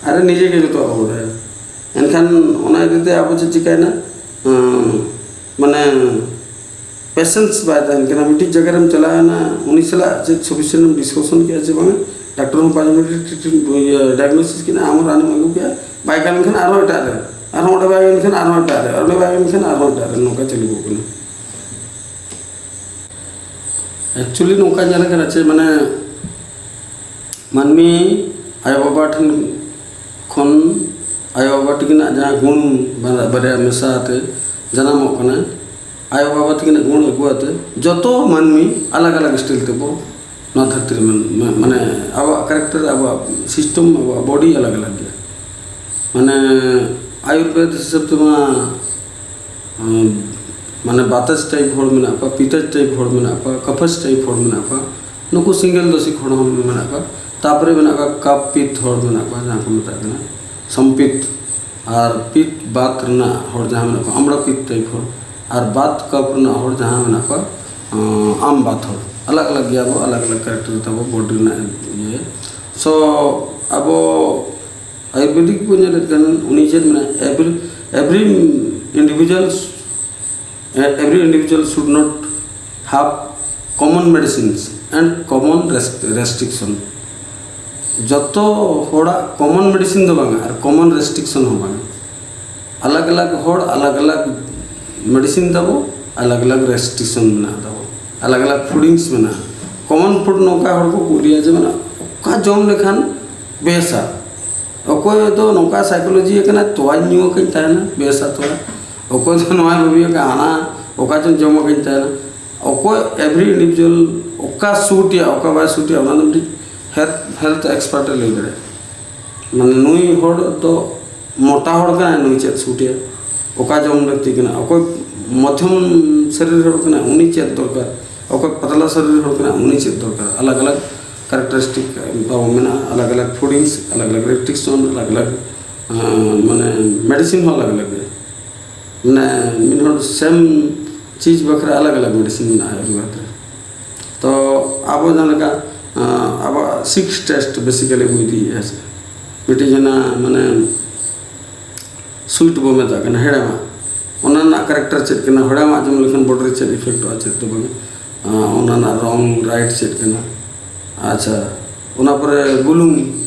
ᱟᱨᱮ ᱱᱤᱡᱮ ᱜᱮ ᱡᱚᱛᱚᱣᱟᱜ ᱵᱚ ᱵᱟᱲᱟᱭᱟ᱾ ᱮᱱᱠᱷᱟᱱ ᱚᱱᱟ ᱤᱫᱤ ᱛᱮ ᱟᱵᱚ ᱪᱮᱫ ᱪᱤᱠᱟᱹᱭᱮᱱᱟ? ᱦᱮᱸ, ᱢᱟᱱᱮ ᱯᱮᱥᱮᱱᱥ ᱵᱟᱭ ᱛᱟᱦᱮᱱ ᱠᱟᱱᱟ᱾ ᱢᱤᱫᱴᱤᱡ ᱡᱟᱭᱜᱟ ᱨᱮᱢ ᱪᱟᱞᱟᱣᱮᱱᱟ, ᱩᱱᱤ ᱥᱟᱞᱟᱜ ᱪᱮᱫ ᱥᱚᱯᱷᱤᱥᱤᱭᱮᱱᱴ ᱮᱢ ᱰᱤᱥᱠᱟᱥᱚᱱ ᱠᱮᱫᱼᱟ ᱥᱮ ᱵᱟᱝ? ᱰᱟᱠᱛᱟᱨ ᱦᱚᱸ ᱯᱟᱸᱪ ᱢᱤᱱᱤᱴ ᱴᱨᱤᱴᱢᱮᱱᱴ, ᱤᱭᱟᱹ, ᱰᱟᱭᱟᱜᱽᱱᱳᱥᱤᱥ ᱠᱮᱫᱼᱟ, ᱟᱢ ᱨᱟᱱᱮᱢ ᱟᱹᱜᱩ ᱠᱮᱫᱼᱟ, ᱵᱟᱭ ᱜᱟᱱ ᱞᱮᱱᱠᱷᱟᱱ ᱟᱨᱦᱚᱸ ᱮᱴᱟᱜ ᱨᱮ, ᱟᱨᱦᱚᱸ ᱚᱸᱰᱮ ᱵᱟᱭ ᱜᱟᱱ ᱞᱮᱱᱠᱷᱟᱱ ᱟᱨᱦᱚᱸ ᱮᱴᱟᱜ ᱨᱮ, ᱚᱸᱰᱮ ᱵᱟᱭ ᱜᱟᱱ ᱞᱮᱱᱠᱷᱟᱱ ᱟᱨᱦᱚᱸ ᱮᱴᱟᱜ ᱨᱮ, ᱱᱚᱝᱠᱟ ᱪᱟᱹᱞᱩ ᱠᱚᱜ ᱠᱟᱱᱟ᱾ ᱮᱠᱪᱩᱭᱮᱞᱤ ᱱᱚᱝᱠᱟ ᱧᱮᱞ ᱠᱟᱱᱟ ᱪᱮ, ᱢᱟᱱᱮ ᱢᱟᱹᱱᱢᱤ ᱟᱭᱳᱼᱵᱟᱵᱟ ᱴᱷᱮᱱ ᱠᱷᱚᱱ, ᱟᱭᱳᱼᱵᱟᱵᱟ ᱛᱟᱹᱠᱤᱱᱟᱜ ᱡᱟᱦᱟᱸ ᱜᱩᱱ ᱵᱟᱨᱭᱟ ᱢᱮᱥᱟ ᱟᱛᱮ ᱡᱟᱱᱟᱢᱚᱜ ᱠᱟᱱᱟ, ᱟᱭᱳᱼᱵᱟᱵᱟ ᱛᱟᱹᱠᱤᱱᱟᱜ ᱜᱩᱱ ᱟᱹᱜᱩ ᱟᱛᱮ ᱡᱚᱛᱚ ᱢᱟᱹᱱᱢᱤ ᱟᱞᱟᱜᱽ ᱟᱞᱟᱜᱽ ᱥᱴᱟᱭᱤᱞ ᱛᱮᱵᱚ ᱱᱚᱣᱟ ᱫᱷᱟᱹᱨᱛᱤ ᱨᱮ ᱢᱮᱱ-, ᱢᱟᱱᱮ ᱟᱵᱚᱣᱟᱜ ᱠᱮᱨᱮᱠᱴᱟᱨ, ᱟᱵᱚᱣᱟᱜ ᱥᱤᱥᱴᱮᱢ, ᱟᱵᱚᱣᱟᱜ ᱵᱚᱰᱤ ᱟᱞᱟᱜᱽ ᱟᱞᱟᱜᱽ ᱜᱮᱭᱟ᱾ ᱢᱟᱱᱮ ᱟᱭᱩᱨᱵᱮᱫ ᱦᱤᱥᱟᱹᱵ ᱛᱮᱢᱟ ᱩᱸ, ᱢᱟᱱᱮ ᱵᱟᱛᱟᱥ ᱴᱟᱭᱤᱯ ᱦᱚᱲ ᱢᱮᱱᱟᱜ ᱠᱚᱣᱟ, ᱯᱤᱛᱟᱥ ᱴᱟᱭᱤᱯ ᱦᱚᱲ ᱢᱮᱱᱟᱜ ᱠᱚᱣᱟ, ᱠᱟᱯᱷᱟᱥ ᱴᱟᱭᱤᱯ ᱦᱚᱲ ᱢᱮᱱᱟᱜ ᱠᱚᱣᱟ, ᱱᱩᱠᱩ ᱥᱤᱝᱜᱮᱞ ᱫᱳᱥᱤᱠ ᱦᱚᱲ ᱦᱚᱸ ᱢᱮᱱᱟᱜ ᱠᱚᱣᱟ᱾ ᱛᱟᱨᱯᱚᱨᱮ ᱢᱮᱱᱟᱜ ᱠᱚᱣᱟ ᱠᱟᱯ ᱯᱤᱛ ᱦᱚᱲ ᱢᱮᱱᱟᱜ ᱠᱚᱣᱟ, ᱡᱟᱦᱟᱸ ᱠᱚ ᱢᱮᱛᱟᱜ ᱠᱟᱱᱟ ᱥᱚᱢᱯᱤᱛ᱾ ᱟᱨ ᱯᱤᱛ ᱵᱟᱛ ᱨᱮᱱᱟᱜ ᱦᱚᱲ ᱡᱟᱦᱟᱸ ᱢᱮᱱᱟᱜ ᱠᱚᱣᱟ ᱟᱢᱲᱟ ᱯᱤᱛ ᱴᱟᱭᱤᱯ ᱦᱚᱲ, ᱟᱨ ᱵᱟᱛ ᱠᱟᱯ ᱨᱮᱱᱟᱜ ᱦᱚᱲ ᱡᱟᱦᱟᱸ ᱢᱮᱱᱟᱜ ᱠᱚᱣᱟ, ᱟᱸ, ᱟᱢ ᱵᱟᱛ ᱦᱚᱲ᱾ ᱟᱞᱟᱜᱽ ᱟᱞᱟᱜᱽ ᱜᱮᱭᱟ ᱵᱚ, ᱟᱞᱟᱜᱽ ᱟᱞᱟᱜᱽ ᱠᱮᱨᱮᱠᱴᱟᱨ ᱛᱟᱵᱚ ᱵᱚᱰᱤ ᱨᱮᱱᱟᱜ ᱤᱭᱟᱹ᱾ ᱥᱳ ᱟᱵᱚ ᱟᱭᱩᱨᱵᱮᱫᱤᱠ ᱵᱚᱱ ᱧᱮᱞᱮᱫ ᱠᱟᱱ, ᱩᱱᱤ ᱪᱮᱫ ᱢᱮᱱᱟ, every, every individual, every individual should not have common medicines and common rest-, restriction. ᱡᱚᱛᱚ ᱦᱚᱲᱟᱜ ᱠᱚᱢᱚᱱ ᱢᱮᱰᱤᱥᱤᱱ ᱫᱚ ᱵᱟᱝᱟ ᱟᱨ ᱠᱚᱢᱚᱱ ᱨᱮᱥᱴᱨᱤᱠᱥᱚᱱ ᱦᱚᱸ ᱵᱟᱝᱟ᱾ ᱟᱞᱟᱜᱽ ᱟᱞᱟᱜᱽ ᱦᱚᱲ ᱟᱞᱟᱜᱽ ᱟᱞᱟᱜᱽ ᱢᱮᱰᱤᱥᱤᱱ ᱛᱟᱵᱚ, ᱟᱞᱟᱜᱽ ᱟᱞᱟᱜᱽ ᱨᱮᱥᱴᱨᱤᱠᱥᱚᱱ ᱢᱮᱱᱟᱜ ᱛᱟᱵᱚ, ᱟᱞᱟᱜᱽ ᱟᱞᱟᱜᱽ ᱯᱷᱩᱰᱤᱝᱥ ᱢᱮᱱᱟᱜᱼᱟ᱾ ᱠᱚᱢᱚᱱ ᱯᱷᱩᱰ ᱱᱚᱝᱠᱟ ᱦᱚᱲ ᱠᱚ ᱠᱩᱞᱤᱭᱟ ᱡᱮ ᱢᱟᱱᱮ ᱚᱠᱟ ᱡᱚᱢ ᱞᱮᱠᱷᱟᱱ ᱵᱮᱥᱟ? ᱚᱠᱚᱭ ᱫᱚ ᱱᱚᱝᱠᱟ ᱥᱟᱭᱠᱳᱞᱚᱡᱤ ᱠᱟᱱᱟ, ᱛᱚᱣᱟᱧ ᱧᱩ ᱟᱠᱟᱧ ᱛᱟᱦᱮᱱᱟ, ᱵᱮᱥᱟ ᱛᱚᱣᱟ᱾ ᱚᱠᱚᱭ ᱫᱚ ᱱᱚᱣᱟᱭ ᱵᱷᱟᱹᱵᱤᱭᱟ ᱠᱟᱜᱼᱟ, ᱦᱟᱱᱟ ᱚᱠᱟ ᱪᱚᱧ ᱡᱚᱢ ᱟᱠᱟᱧ ᱛᱟᱦᱮᱱᱟ᱾ ᱚᱠᱚᱭ ᱮᱵᱷᱨᱤ ᱤᱱᱰᱤᱵᱷᱤᱡᱩᱣᱟᱞ ᱚᱠᱟ ᱥᱩᱴ ᱮᱭᱟ, ᱚᱠᱟ ᱵᱟᱭ ᱥᱩᱴ ᱮᱭᱟ, ᱚᱱᱟ ᱫᱚ ᱢᱤᱫᱴᱤᱡ ᱦᱮᱞᱛᱷ ᱦᱮᱞᱛᱷ ᱮᱠᱥᱯᱟᱨᱴ ᱮ ᱞᱟᱹᱭ ᱫᱟᱲᱮᱭᱟᱜᱼᱟ᱾ ᱢᱟᱱᱮ ᱱᱩᱭ ᱦᱚᱲ ᱫᱚ ᱢᱚᱴᱟ ᱦᱚᱲ ᱠᱟᱱᱟᱭ, ᱱᱩᱭ ᱪᱮᱫ ᱥᱩᱴ ᱮᱭᱟ, ᱚᱠᱟ ᱡᱚᱢ ᱞᱟᱹᱠᱛᱤ ᱠᱟᱱᱟ, ᱚᱠᱚᱭ ᱢᱚᱫᱽᱫᱷᱚᱢ ᱥᱚᱨᱤᱨ ᱦᱚᱲ ᱠᱟᱱᱟᱭ, ᱩᱱᱤ ᱪᱮᱫ ᱫᱚᱨᱠᱟᱨ, ᱚᱠᱚᱭ ᱯᱟᱛᱞᱟ ᱥᱚᱨᱤᱨ ᱦᱚᱲ ᱠᱟᱱᱟᱭ, ᱩᱱᱤ ᱪᱮᱫ ᱫᱚᱨᱠᱟᱨ᱾ ᱟᱞᱟᱜᱽ ᱟᱞᱟᱜᱽ ᱠᱮᱨᱮᱠᱴᱟᱨᱤᱥᱴᱤᱠ ᱛᱟᱵᱚ ᱢᱮᱱᱟᱜᱼᱟ, ᱟᱞᱟᱜᱽ ᱟᱞᱟᱜᱽ ᱯᱷᱩᱰᱤᱝᱥ, ᱟᱞᱟᱜᱽ ᱟᱞᱟᱜᱽ ᱨᱮᱥᱴᱨᱤᱠᱥᱚᱱ, ᱟᱞᱟᱜᱽ ᱟᱞᱟᱜᱽ ᱟᱸ, ᱢᱟᱱᱮ ᱢᱮᱰᱤᱥᱤᱱ ᱦᱚᱸ ᱟᱞᱟᱜᱽ ᱟᱞᱟᱜᱽ ᱜᱮ᱾ ᱢᱟᱱᱮ ᱢᱤᱫ ᱦᱚᱲ ᱥᱮᱢ ᱪᱤᱡᱽ ᱵᱟᱠᱷᱨᱟ ᱟᱞᱟᱜᱽ ᱟᱞᱟᱜᱽ ᱢᱮᱰᱤᱥᱤᱱ ᱢᱮᱱᱟᱜᱼᱟ ᱟᱭᱩᱨᱵᱮᱫ ᱨᱮ᱾ ᱛᱚ ᱟᱵᱚ ᱡᱟᱦᱟᱸ ᱞᱮᱠᱟ ᱟᱸ, ᱟᱵᱚᱣᱟᱜ ᱥᱤᱠᱥ ᱴᱮᱥᱴ ᱵᱮᱥᱤᱠᱟᱞᱤ ᱵᱚ ᱤᱫᱤᱭᱮᱫᱼᱟ ᱥᱮ, ᱢᱤᱫᱴᱤᱡ ᱦᱮᱱᱟᱜᱼᱟ ᱢᱟᱱᱮ ᱥᱩᱭᱤᱴ ᱵᱚ ᱢᱮᱛᱟᱜ ᱠᱟᱱᱟ ᱦᱮᱲᱮᱢᱟᱜ, ᱚᱱᱟ ᱨᱮᱱᱟᱜ ᱠᱮᱨᱮᱠᱴᱟᱨ ᱪᱮᱫ ᱠᱟᱱᱟ, ᱦᱮᱲᱮᱢᱟᱜ ᱡᱚᱢ ᱞᱮᱠᱷᱟᱱ ᱵᱚᱰᱤ ᱨᱮ ᱪᱮᱫ ᱤᱯᱷᱮᱠᱴᱚᱜᱼᱟ, ᱪᱮᱫ ᱫᱚ ᱵᱟᱝᱟ, ᱟᱸ, ᱚᱱᱟ ᱨᱮᱱᱟᱜ ᱨᱚᱝ ᱨᱟᱭᱤᱴ ᱪᱮᱫ ᱠᱟᱱᱟ᱾ ᱟᱪᱪᱷᱟ, ᱚᱱᱟ ᱯᱚᱨᱮ ᱵᱩᱞᱩᱝ,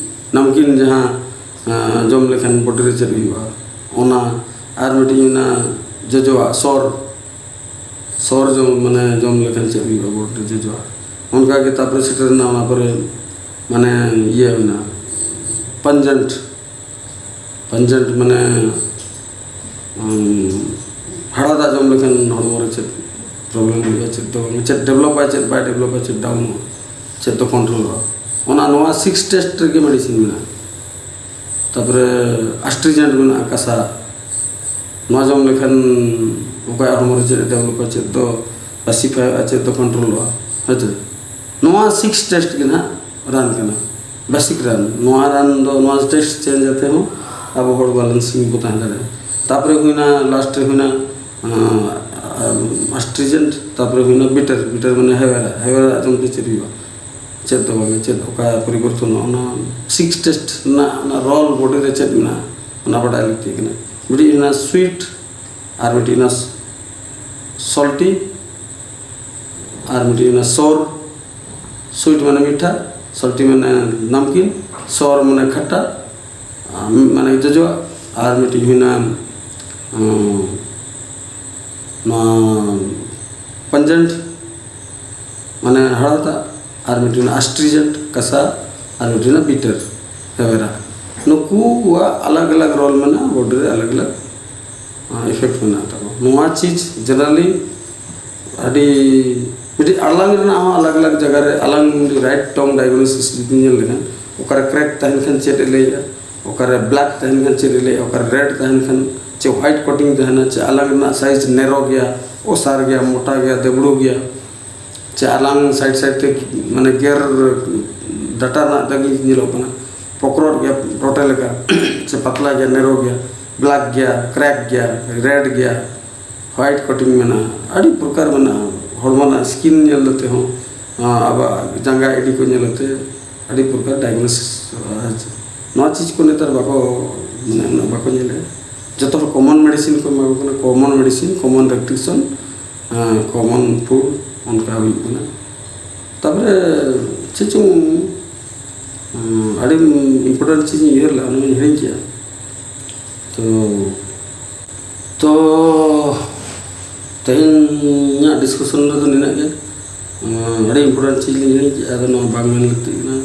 ᱱᱟᱢᱠᱤᱱ ᱡᱟᱦᱟᱸ ᱟᱸ, ᱡᱚᱢ ᱞᱮᱠᱷᱟᱱ ᱵᱚᱰᱤ ᱨᱮ ᱪᱮᱫ ᱦᱩᱭᱩᱜᱼᱟ, ᱚᱱᱟ᱾ ᱟᱨ ᱢᱤᱫᱴᱤᱡ ᱦᱩᱭᱱᱟ ᱡᱚᱡᱚᱣᱟᱜ ᱥᱚᱨ, ᱥᱚᱨ ᱡᱚᱢ, ᱢᱟᱱᱮ ᱡᱚᱢ ᱞᱮᱠᱷᱟᱱ ᱪᱮᱫ ᱦᱩᱭᱩᱜᱼᱟ ᱵᱚᱰᱤ ᱨᱮ ᱡᱚᱡᱚᱣᱟᱜ᱾ ᱚᱱᱠᱟ ᱜᱮ ᱛᱟᱨᱯᱚᱨᱮ ᱥᱮᱴᱮᱨ ᱮᱱᱟ ᱚᱱᱟ ᱯᱚᱨᱮ ᱢᱟᱱᱮ ᱤᱭᱟᱹ ᱦᱩᱭᱱᱟ ᱯᱟᱱᱡᱮᱱᱴ, ᱯᱟᱱᱡᱮᱱᱴ ᱢᱟᱱᱮ ᱩᱸ, ᱦᱟᱲᱦᱟᱫᱟᱜ ᱡᱚᱢ ᱞᱮᱠᱷᱟᱱ ᱦᱚᱲᱢᱚ ᱨᱮ ᱪᱮᱫ ᱯᱨᱚᱵᱞᱮᱢ ᱦᱩᱭᱩᱜᱼᱟ, ᱪᱮᱫ ᱫᱚ ᱵᱟᱝ, ᱪᱮᱫ ᱰᱮᱵᱷᱞᱚᱯᱟᱭ, ᱪᱮᱫ ᱵᱟᱭ ᱰᱮᱵᱷᱞᱚᱯᱟ, ᱪᱮᱫ ᱰᱟᱣᱩᱱᱚᱜᱼᱟ, ᱪᱮᱫ ᱫᱚ ᱠᱚᱱᱴᱨᱳᱞᱚᱜᱼᱟ, ᱚᱱᱟ ᱱᱚᱣᱟ ᱥᱤᱠᱥ ᱴᱮᱥᱴ ᱨᱮᱜᱮ ᱢᱮᱰᱤᱥᱤᱱ ᱢᱮᱱᱟᱜᱼᱟ᱾ ᱛᱟᱨᱯᱚᱨᱮ ᱟᱥᱴᱨᱤᱡᱮᱱᱴ ᱢᱮᱱᱟᱜᱼᱟ ᱠᱟᱥᱟ, ᱱᱚᱣᱟ ᱡᱚᱢ ᱞᱮᱠᱷᱟᱱ ᱚᱠᱚᱭᱟᱜ ᱦᱚᱲᱢᱚ ᱨᱮ ᱪᱮᱫ ᱰᱮᱵᱷᱞᱚᱯᱟ, ᱪᱮᱫ ᱫᱚ ᱯᱟᱥᱤᱯᱷᱟᱭᱚᱜᱼᱟ, ᱪᱮᱫ ᱫᱚ ᱠᱚᱱᱴᱨᱳᱞᱚᱜᱼᱟ, ᱦᱮᱸ ᱪᱮ? ᱱᱚᱣᱟ ᱥᱤᱠᱥ ᱴᱮᱥᱴ ᱜᱮ ᱱᱟᱦᱟᱜ ᱨᱟᱱ ᱠᱟᱱᱟ, ᱵᱮᱥᱤᱠ ᱨᱟᱱ᱾ ᱱᱚᱣᱟ ᱨᱟᱱ ᱫᱚ, ᱱᱚᱣᱟ ᱴᱮᱥᱴ ᱪᱮᱧᱡᱽ ᱠᱟᱛᱮ ᱦᱚᱸ ᱟᱵᱚ ᱦᱚᱲ ᱵᱮᱞᱮᱱᱥᱤᱝ ᱵᱚ ᱛᱟᱦᱮᱸ ᱫᱟᱲᱮᱭᱟᱜᱼᱟ᱾ ᱛᱟᱨᱯᱚᱨᱮ ᱦᱩᱭᱱᱟ, ᱞᱟᱥᱴ ᱨᱮ ᱦᱩᱭᱱᱟ ᱟᱥᱴᱨᱤᱡᱮᱱᱴ, ᱛᱟᱨᱯᱚᱨᱮ ᱦᱩᱭᱱᱟ ᱵᱤᱴᱟᱨ᱾ ᱵᱤᱴᱟᱨ ᱢᱟᱱᱮ ᱦᱮᱣᱮᱨᱟ᱾ ᱦᱮᱣᱮᱨᱟ ᱡᱚᱢ ᱛᱮ ᱪᱮᱫ ᱦᱩᱭᱩᱜᱼᱟ, ᱪᱮᱫ ᱫᱚ ᱵᱟᱝ, ᱪᱮᱫ ᱚᱠᱟ ᱯᱚᱨᱤᱵᱚᱨᱛᱚᱱᱚᱜᱼᱟ, ᱚᱱᱟ ᱥᱤᱠᱥ ᱴᱮᱥᱴ ᱨᱮᱱᱟᱜ ᱚᱱᱟ ᱨᱳᱞ ᱵᱚᱰᱤ ᱨᱮ ᱪᱮᱫ ᱢᱮᱱᱟᱜᱼᱟ, ᱚᱱᱟ ᱵᱟᱰᱟᱭ ᱞᱟᱹᱠᱛᱤ ᱠᱟᱱᱟ᱾ ᱢᱤᱫᱴᱤᱡ ᱦᱩᱭᱱᱟ ᱥᱩᱭᱤᱴ, ᱟᱨ ᱢᱤᱫᱴᱤᱡ ᱦᱩᱭᱱᱟ ᱥᱚᱞᱴᱤ, ᱟᱨ ᱢᱤᱫᱴᱤᱡ ᱦᱩᱭᱱᱟ ᱥᱳᱨ᱾ ᱥᱩᱭᱤᱴ ᱢᱟᱱᱮ ᱢᱤᱴᱷᱟ, ᱥᱚᱞᱴᱤ ᱢᱟᱱᱮ ᱱᱟᱢᱠᱤᱱ, ᱥᱚᱨ ᱢᱟᱱᱮ ᱠᱷᱟᱴᱴᱟ, ᱟᱨ ᱢᱤᱫ ᱢᱟᱱᱮ ᱡᱚᱡᱚᱣᱟᱜ, ᱟᱨ ᱢᱤᱫᱴᱤᱡ ᱦᱩᱭᱱᱟ, ᱩᱸ, ᱱᱚᱣᱟ ᱯᱟᱱᱡᱮᱱᱴ ᱢᱟᱱᱮ ᱦᱟᱲᱦᱟᱛᱟ, ᱟᱨ ᱢᱤᱫᱴᱤᱡ ᱦᱩᱭᱱᱟ ᱟᱥᱴᱨᱤᱡᱮᱱᱴ ᱠᱟᱥᱟ, ᱟᱨ ᱢᱤᱫᱴᱤᱡ ᱦᱩᱭᱱᱟ ᱵᱤᱴᱟᱨ ᱦᱮᱣᱮᱨᱟ᱾ ᱱᱩᱠᱩᱣᱟᱜ ᱟᱞᱟᱜᱽ ᱟᱞᱟᱜᱽ ᱨᱳᱞ ᱢᱮᱱᱟᱜᱼᱟ, ᱵᱚᱰᱤ ᱨᱮ ᱟᱞᱟᱜᱽ ᱟᱞᱟᱜᱽ ᱤᱯᱷᱮᱠᱴ ᱢᱮᱱᱟᱜ ᱛᱟᱠᱚᱣᱟ᱾ ᱱᱚᱣᱟ ᱪᱤᱡᱽ ᱡᱮᱱᱟᱨᱟᱞᱤ ᱟᱹᱰᱤ ᱢᱤᱫᱴᱤᱡ ᱟᱞᱟᱝ ᱨᱮᱱᱟᱜ ᱦᱚᱸ ᱟᱞᱟᱜᱽ ᱟᱞᱟᱜᱽ ᱡᱟᱭᱜᱟ ᱨᱮ ᱟᱞᱟᱝ ᱨᱟᱭᱤᱴ ᱴᱚᱝ ᱰᱟᱭᱜᱱᱳᱥᱤᱥ ᱡᱩᱫᱤ ᱧᱮᱞ ᱞᱮᱠᱷᱟᱱ, ᱚᱠᱟᱨᱮ ᱠᱨᱮᱠ ᱛᱟᱦᱮᱱ ᱠᱷᱟᱱ ᱪᱮᱫ ᱮ ᱞᱟᱹᱭᱮᱜᱼᱟ, ᱚᱠᱟᱨᱮ ᱵᱞᱮᱠ ᱛᱟᱦᱮᱱ ᱠᱷᱟᱱ ᱪᱮᱫ ᱮ ᱞᱟᱹᱭᱮᱜᱼᱟ, ᱚᱠᱟᱨᱮ ᱨᱮᱰ ᱛᱟᱦᱮᱱ ᱠᱷᱟᱱ ᱪᱮᱫ ᱦᱣᱟᱭᱤᱴ ᱠᱳᱴᱤᱝ ᱛᱟᱦᱮᱱᱟ, ᱪᱮ ᱟᱞᱟᱝ ᱨᱮᱱᱟᱜ ᱥᱟᱭᱤᱡᱽ ᱱᱮᱨᱳ ᱜᱮᱭᱟ, ᱚᱥᱟᱨ ᱜᱮᱭᱟ, ᱢᱚᱴᱟ ᱜᱮᱭᱟ, ᱫᱮᱵᱲᱩ ᱜᱮᱭᱟ, ᱪᱮ ᱟᱞᱟᱝ ᱥᱟᱭᱤᱰ ᱥᱟᱭᱤᱰ ᱛᱮ ᱢᱟᱱᱮ ᱜᱮᱨ ᱰᱟᱴᱟ ᱨᱮᱱᱟᱜ ᱫᱟᱜᱤ ᱧᱮᱞᱚᱜ ᱠᱟᱱᱟ, ᱯᱚᱠᱨᱚᱜ ᱜᱮᱭᱟ ᱴᱚᱴᱮ ᱞᱮᱠᱟ, ᱪᱮ ᱯᱟᱛᱞᱟ ᱜᱮᱭᱟ, ᱱᱮᱨᱳ ᱜᱮᱭᱟ, ᱵᱞᱮᱠ ᱜᱮᱭᱟ, ᱠᱨᱮᱠ ᱜᱮᱭᱟ, ᱨᱮᱰ ᱜᱮᱭᱟ, ᱦᱣᱟᱭᱤᱴ ᱠᱳᱴᱤᱝ ᱢᱮᱱᱟᱜᱼᱟ, ᱟᱹᱰᱤ ᱯᱨᱚᱠᱟᱨ ᱢᱮᱱᱟᱜᱼᱟ᱾ ᱦᱚᱲᱢᱚ ᱨᱮᱱᱟᱜ ᱥᱠᱤᱱ ᱧᱮᱞ ᱠᱟᱛᱮ ᱦᱚᱸ, ᱟᱵᱚᱣᱟᱜ ᱡᱟᱸᱜᱟ ᱮᱰᱤ ᱠᱚ ᱧᱮᱞ ᱠᱟᱛᱮ ᱟᱹᱰᱤ ᱯᱨᱚᱠᱟᱨ ᱰᱟᱭᱜᱱᱳᱥᱤᱥ᱾ ᱱᱚᱣᱟ ᱪᱤᱡᱽ ᱠᱚ ᱱᱮᱛᱟᱨ ᱵᱟᱠᱚ, ᱢᱟᱱᱮ, ᱩᱱᱟᱹᱜ ᱵᱟᱠᱚ ᱧᱮᱞᱮᱫᱼᱟ᱾ ᱡᱚᱛᱚ ᱦᱚᱲ ᱠᱚᱢᱚᱱ ᱢᱮᱰᱤᱥᱤᱱ ᱠᱚ ᱮᱢᱟ ᱠᱚ ᱠᱟᱱᱟ, ᱠᱚᱢᱚᱱ ᱢᱮᱰᱤᱥᱤᱱ, ᱠᱚᱢᱚᱱ ᱨᱮᱠᱴᱤᱠᱥᱚᱱ, ᱠᱚᱢᱚᱱ ᱯᱷᱩᱰ, ᱚᱱᱠᱟ ᱦᱩᱭᱩᱜ ᱠᱟᱱᱟ᱾ ᱛᱟᱨᱯᱚᱨᱮ ᱪᱮᱫ ᱪᱚᱝ, ᱟᱹᱰᱤ ᱤᱢᱯᱚᱨᱴᱮᱱᱴ ᱪᱤᱡᱽ ᱤᱧ ᱩᱭᱦᱟᱹᱨ ᱞᱮᱫᱼᱟ, ᱚᱱᱟ ᱢᱟᱧ ᱦᱤᱲᱤᱧ ᱠᱮᱫᱼᱟ᱾ ᱛᱚ, ᱛᱚ ᱛᱮᱦᱮᱧᱟᱜ ᱰᱤᱥᱠᱟᱥᱚᱱ ᱨᱮᱫᱚ ᱱᱤᱱᱟᱹᱜ ᱜᱮ᱾ ᱟᱹᱰᱤ ᱤᱢᱯᱚᱨᱴᱮᱱᱴ ᱪᱤᱡᱽ ᱞᱤᱧ ᱦᱤᱲᱤᱧ ᱠᱮᱫᱼᱟ, ᱟᱫᱚ ᱱᱚᱣᱟ ᱵᱟᱝ ᱢᱮᱱ ᱞᱟᱹᱠᱛᱤᱜ ᱠᱟᱱᱟ᱾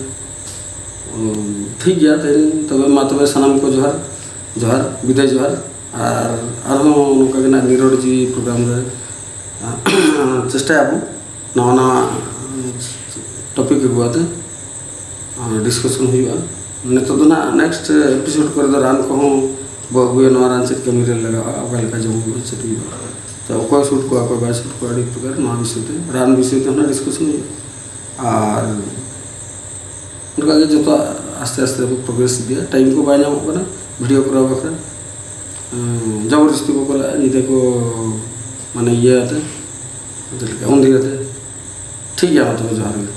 ᱴᱷᱤᱠ ᱜᱮᱭᱟ, ᱛᱮᱦᱮᱧ ᱛᱚᱵᱮ, ᱢᱟ ᱛᱚᱵᱮ ᱥᱟᱱᱟᱢ ᱠᱚ ᱡᱚᱦᱟᱨ, ᱡᱚᱦᱟᱨ, ᱵᱤᱫᱟᱹᱭ ᱡᱚᱦᱟᱨ᱾ ᱟᱨ ᱟᱨᱦᱚᱸ ᱱᱚᱝᱠᱟ ᱜᱮ ᱱᱟᱜ ᱱᱤᱨᱚᱲ ᱡᱤᱣᱤ ᱯᱨᱳᱜᱨᱟᱢ ᱨᱮ ᱪᱮᱥᱴᱟᱭᱟᱵᱚᱱ ᱱᱟᱣᱟ ᱱᱟᱣᱟ ᱴᱚᱯᱤᱠ ᱟᱹᱜᱩ ᱠᱟᱛᱮ ᱰᱤᱥᱠᱟᱥᱚᱱ ᱦᱩᱭᱩᱜᱼᱟ᱾ ᱱᱤᱛᱚᱜ ᱫᱚ ᱱᱟᱜ ᱱᱮᱠᱥᱴ ᱮᱯᱤᱥᱳᱰ ᱠᱚᱨᱮ ᱫᱚ ᱨᱟᱱ ᱠᱚᱦᱚᱸ ᱵᱚ ᱟᱹᱜᱩᱭᱟ, ᱱᱚᱣᱟ ᱨᱟᱱ ᱪᱮᱫ ᱠᱟᱹᱢᱤ ᱨᱮ ᱞᱟᱜᱟᱜᱼᱟ, ᱚᱠᱟ ᱞᱮᱠᱟ ᱡᱚᱢ ᱦᱩᱭᱩᱜᱼᱟ, ᱪᱮᱫ ᱦᱩᱭᱩᱜᱼᱟ, ᱛᱚ ᱚᱠᱚᱭ ᱥᱩᱴ ᱠᱚᱣᱟ, ᱚᱠᱚᱭ ᱵᱟᱭ ᱥᱩᱴ ᱠᱚᱣᱟ, ᱟᱹᱰᱤ ᱯᱨᱚᱠᱟᱨ ᱱᱚᱣᱟ ᱵᱤᱥᱚᱭ ᱛᱮ, ᱨᱟᱱ ᱵᱤᱥᱚᱭ ᱛᱮ ᱦᱚᱸ ᱰᱤᱥᱠᱟᱥᱚᱱ ᱦᱩᱭᱩᱜᱼᱟ᱾ ᱟᱨ ᱚᱱᱠᱟ ᱜᱮ ᱡᱚᱛᱚ ᱟᱥᱛᱮ ᱟᱥᱛᱮ ᱵᱚ ᱯᱨᱚᱜᱨᱮᱥ ᱤᱫᱤᱭᱟ᱾ ᱴᱟᱭᱤᱢ ᱠᱚ ᱵᱟᱭ ᱧᱟᱢᱚᱜ ᱠᱟᱱᱟ ᱵᱷᱤᱰᱤᱭᱳ ᱠᱚᱨᱟᱣ ᱵᱟᱠᱷᱨᱟ᱾ ᱩᱸ, ᱡᱚᱵᱚᱨᱫᱚᱥᱛᱤ ᱠᱚ ᱠᱚᱨᱟᱣᱟ, ᱧᱤᱫᱟᱹ ᱠᱚ ᱢᱟᱱᱮ ᱤᱭᱟᱹ ᱟᱛᱮ᱾ ᱪᱮᱫ ᱞᱮᱠᱟ? ᱩᱱᱫᱤᱱ ᱟᱛᱮ᱾ ᱴᱷᱤᱠ ᱜᱮᱭᱟ, ᱢᱟ ᱛᱚᱵᱮ ᱡᱚᱦᱟᱨ ᱜᱮ᱾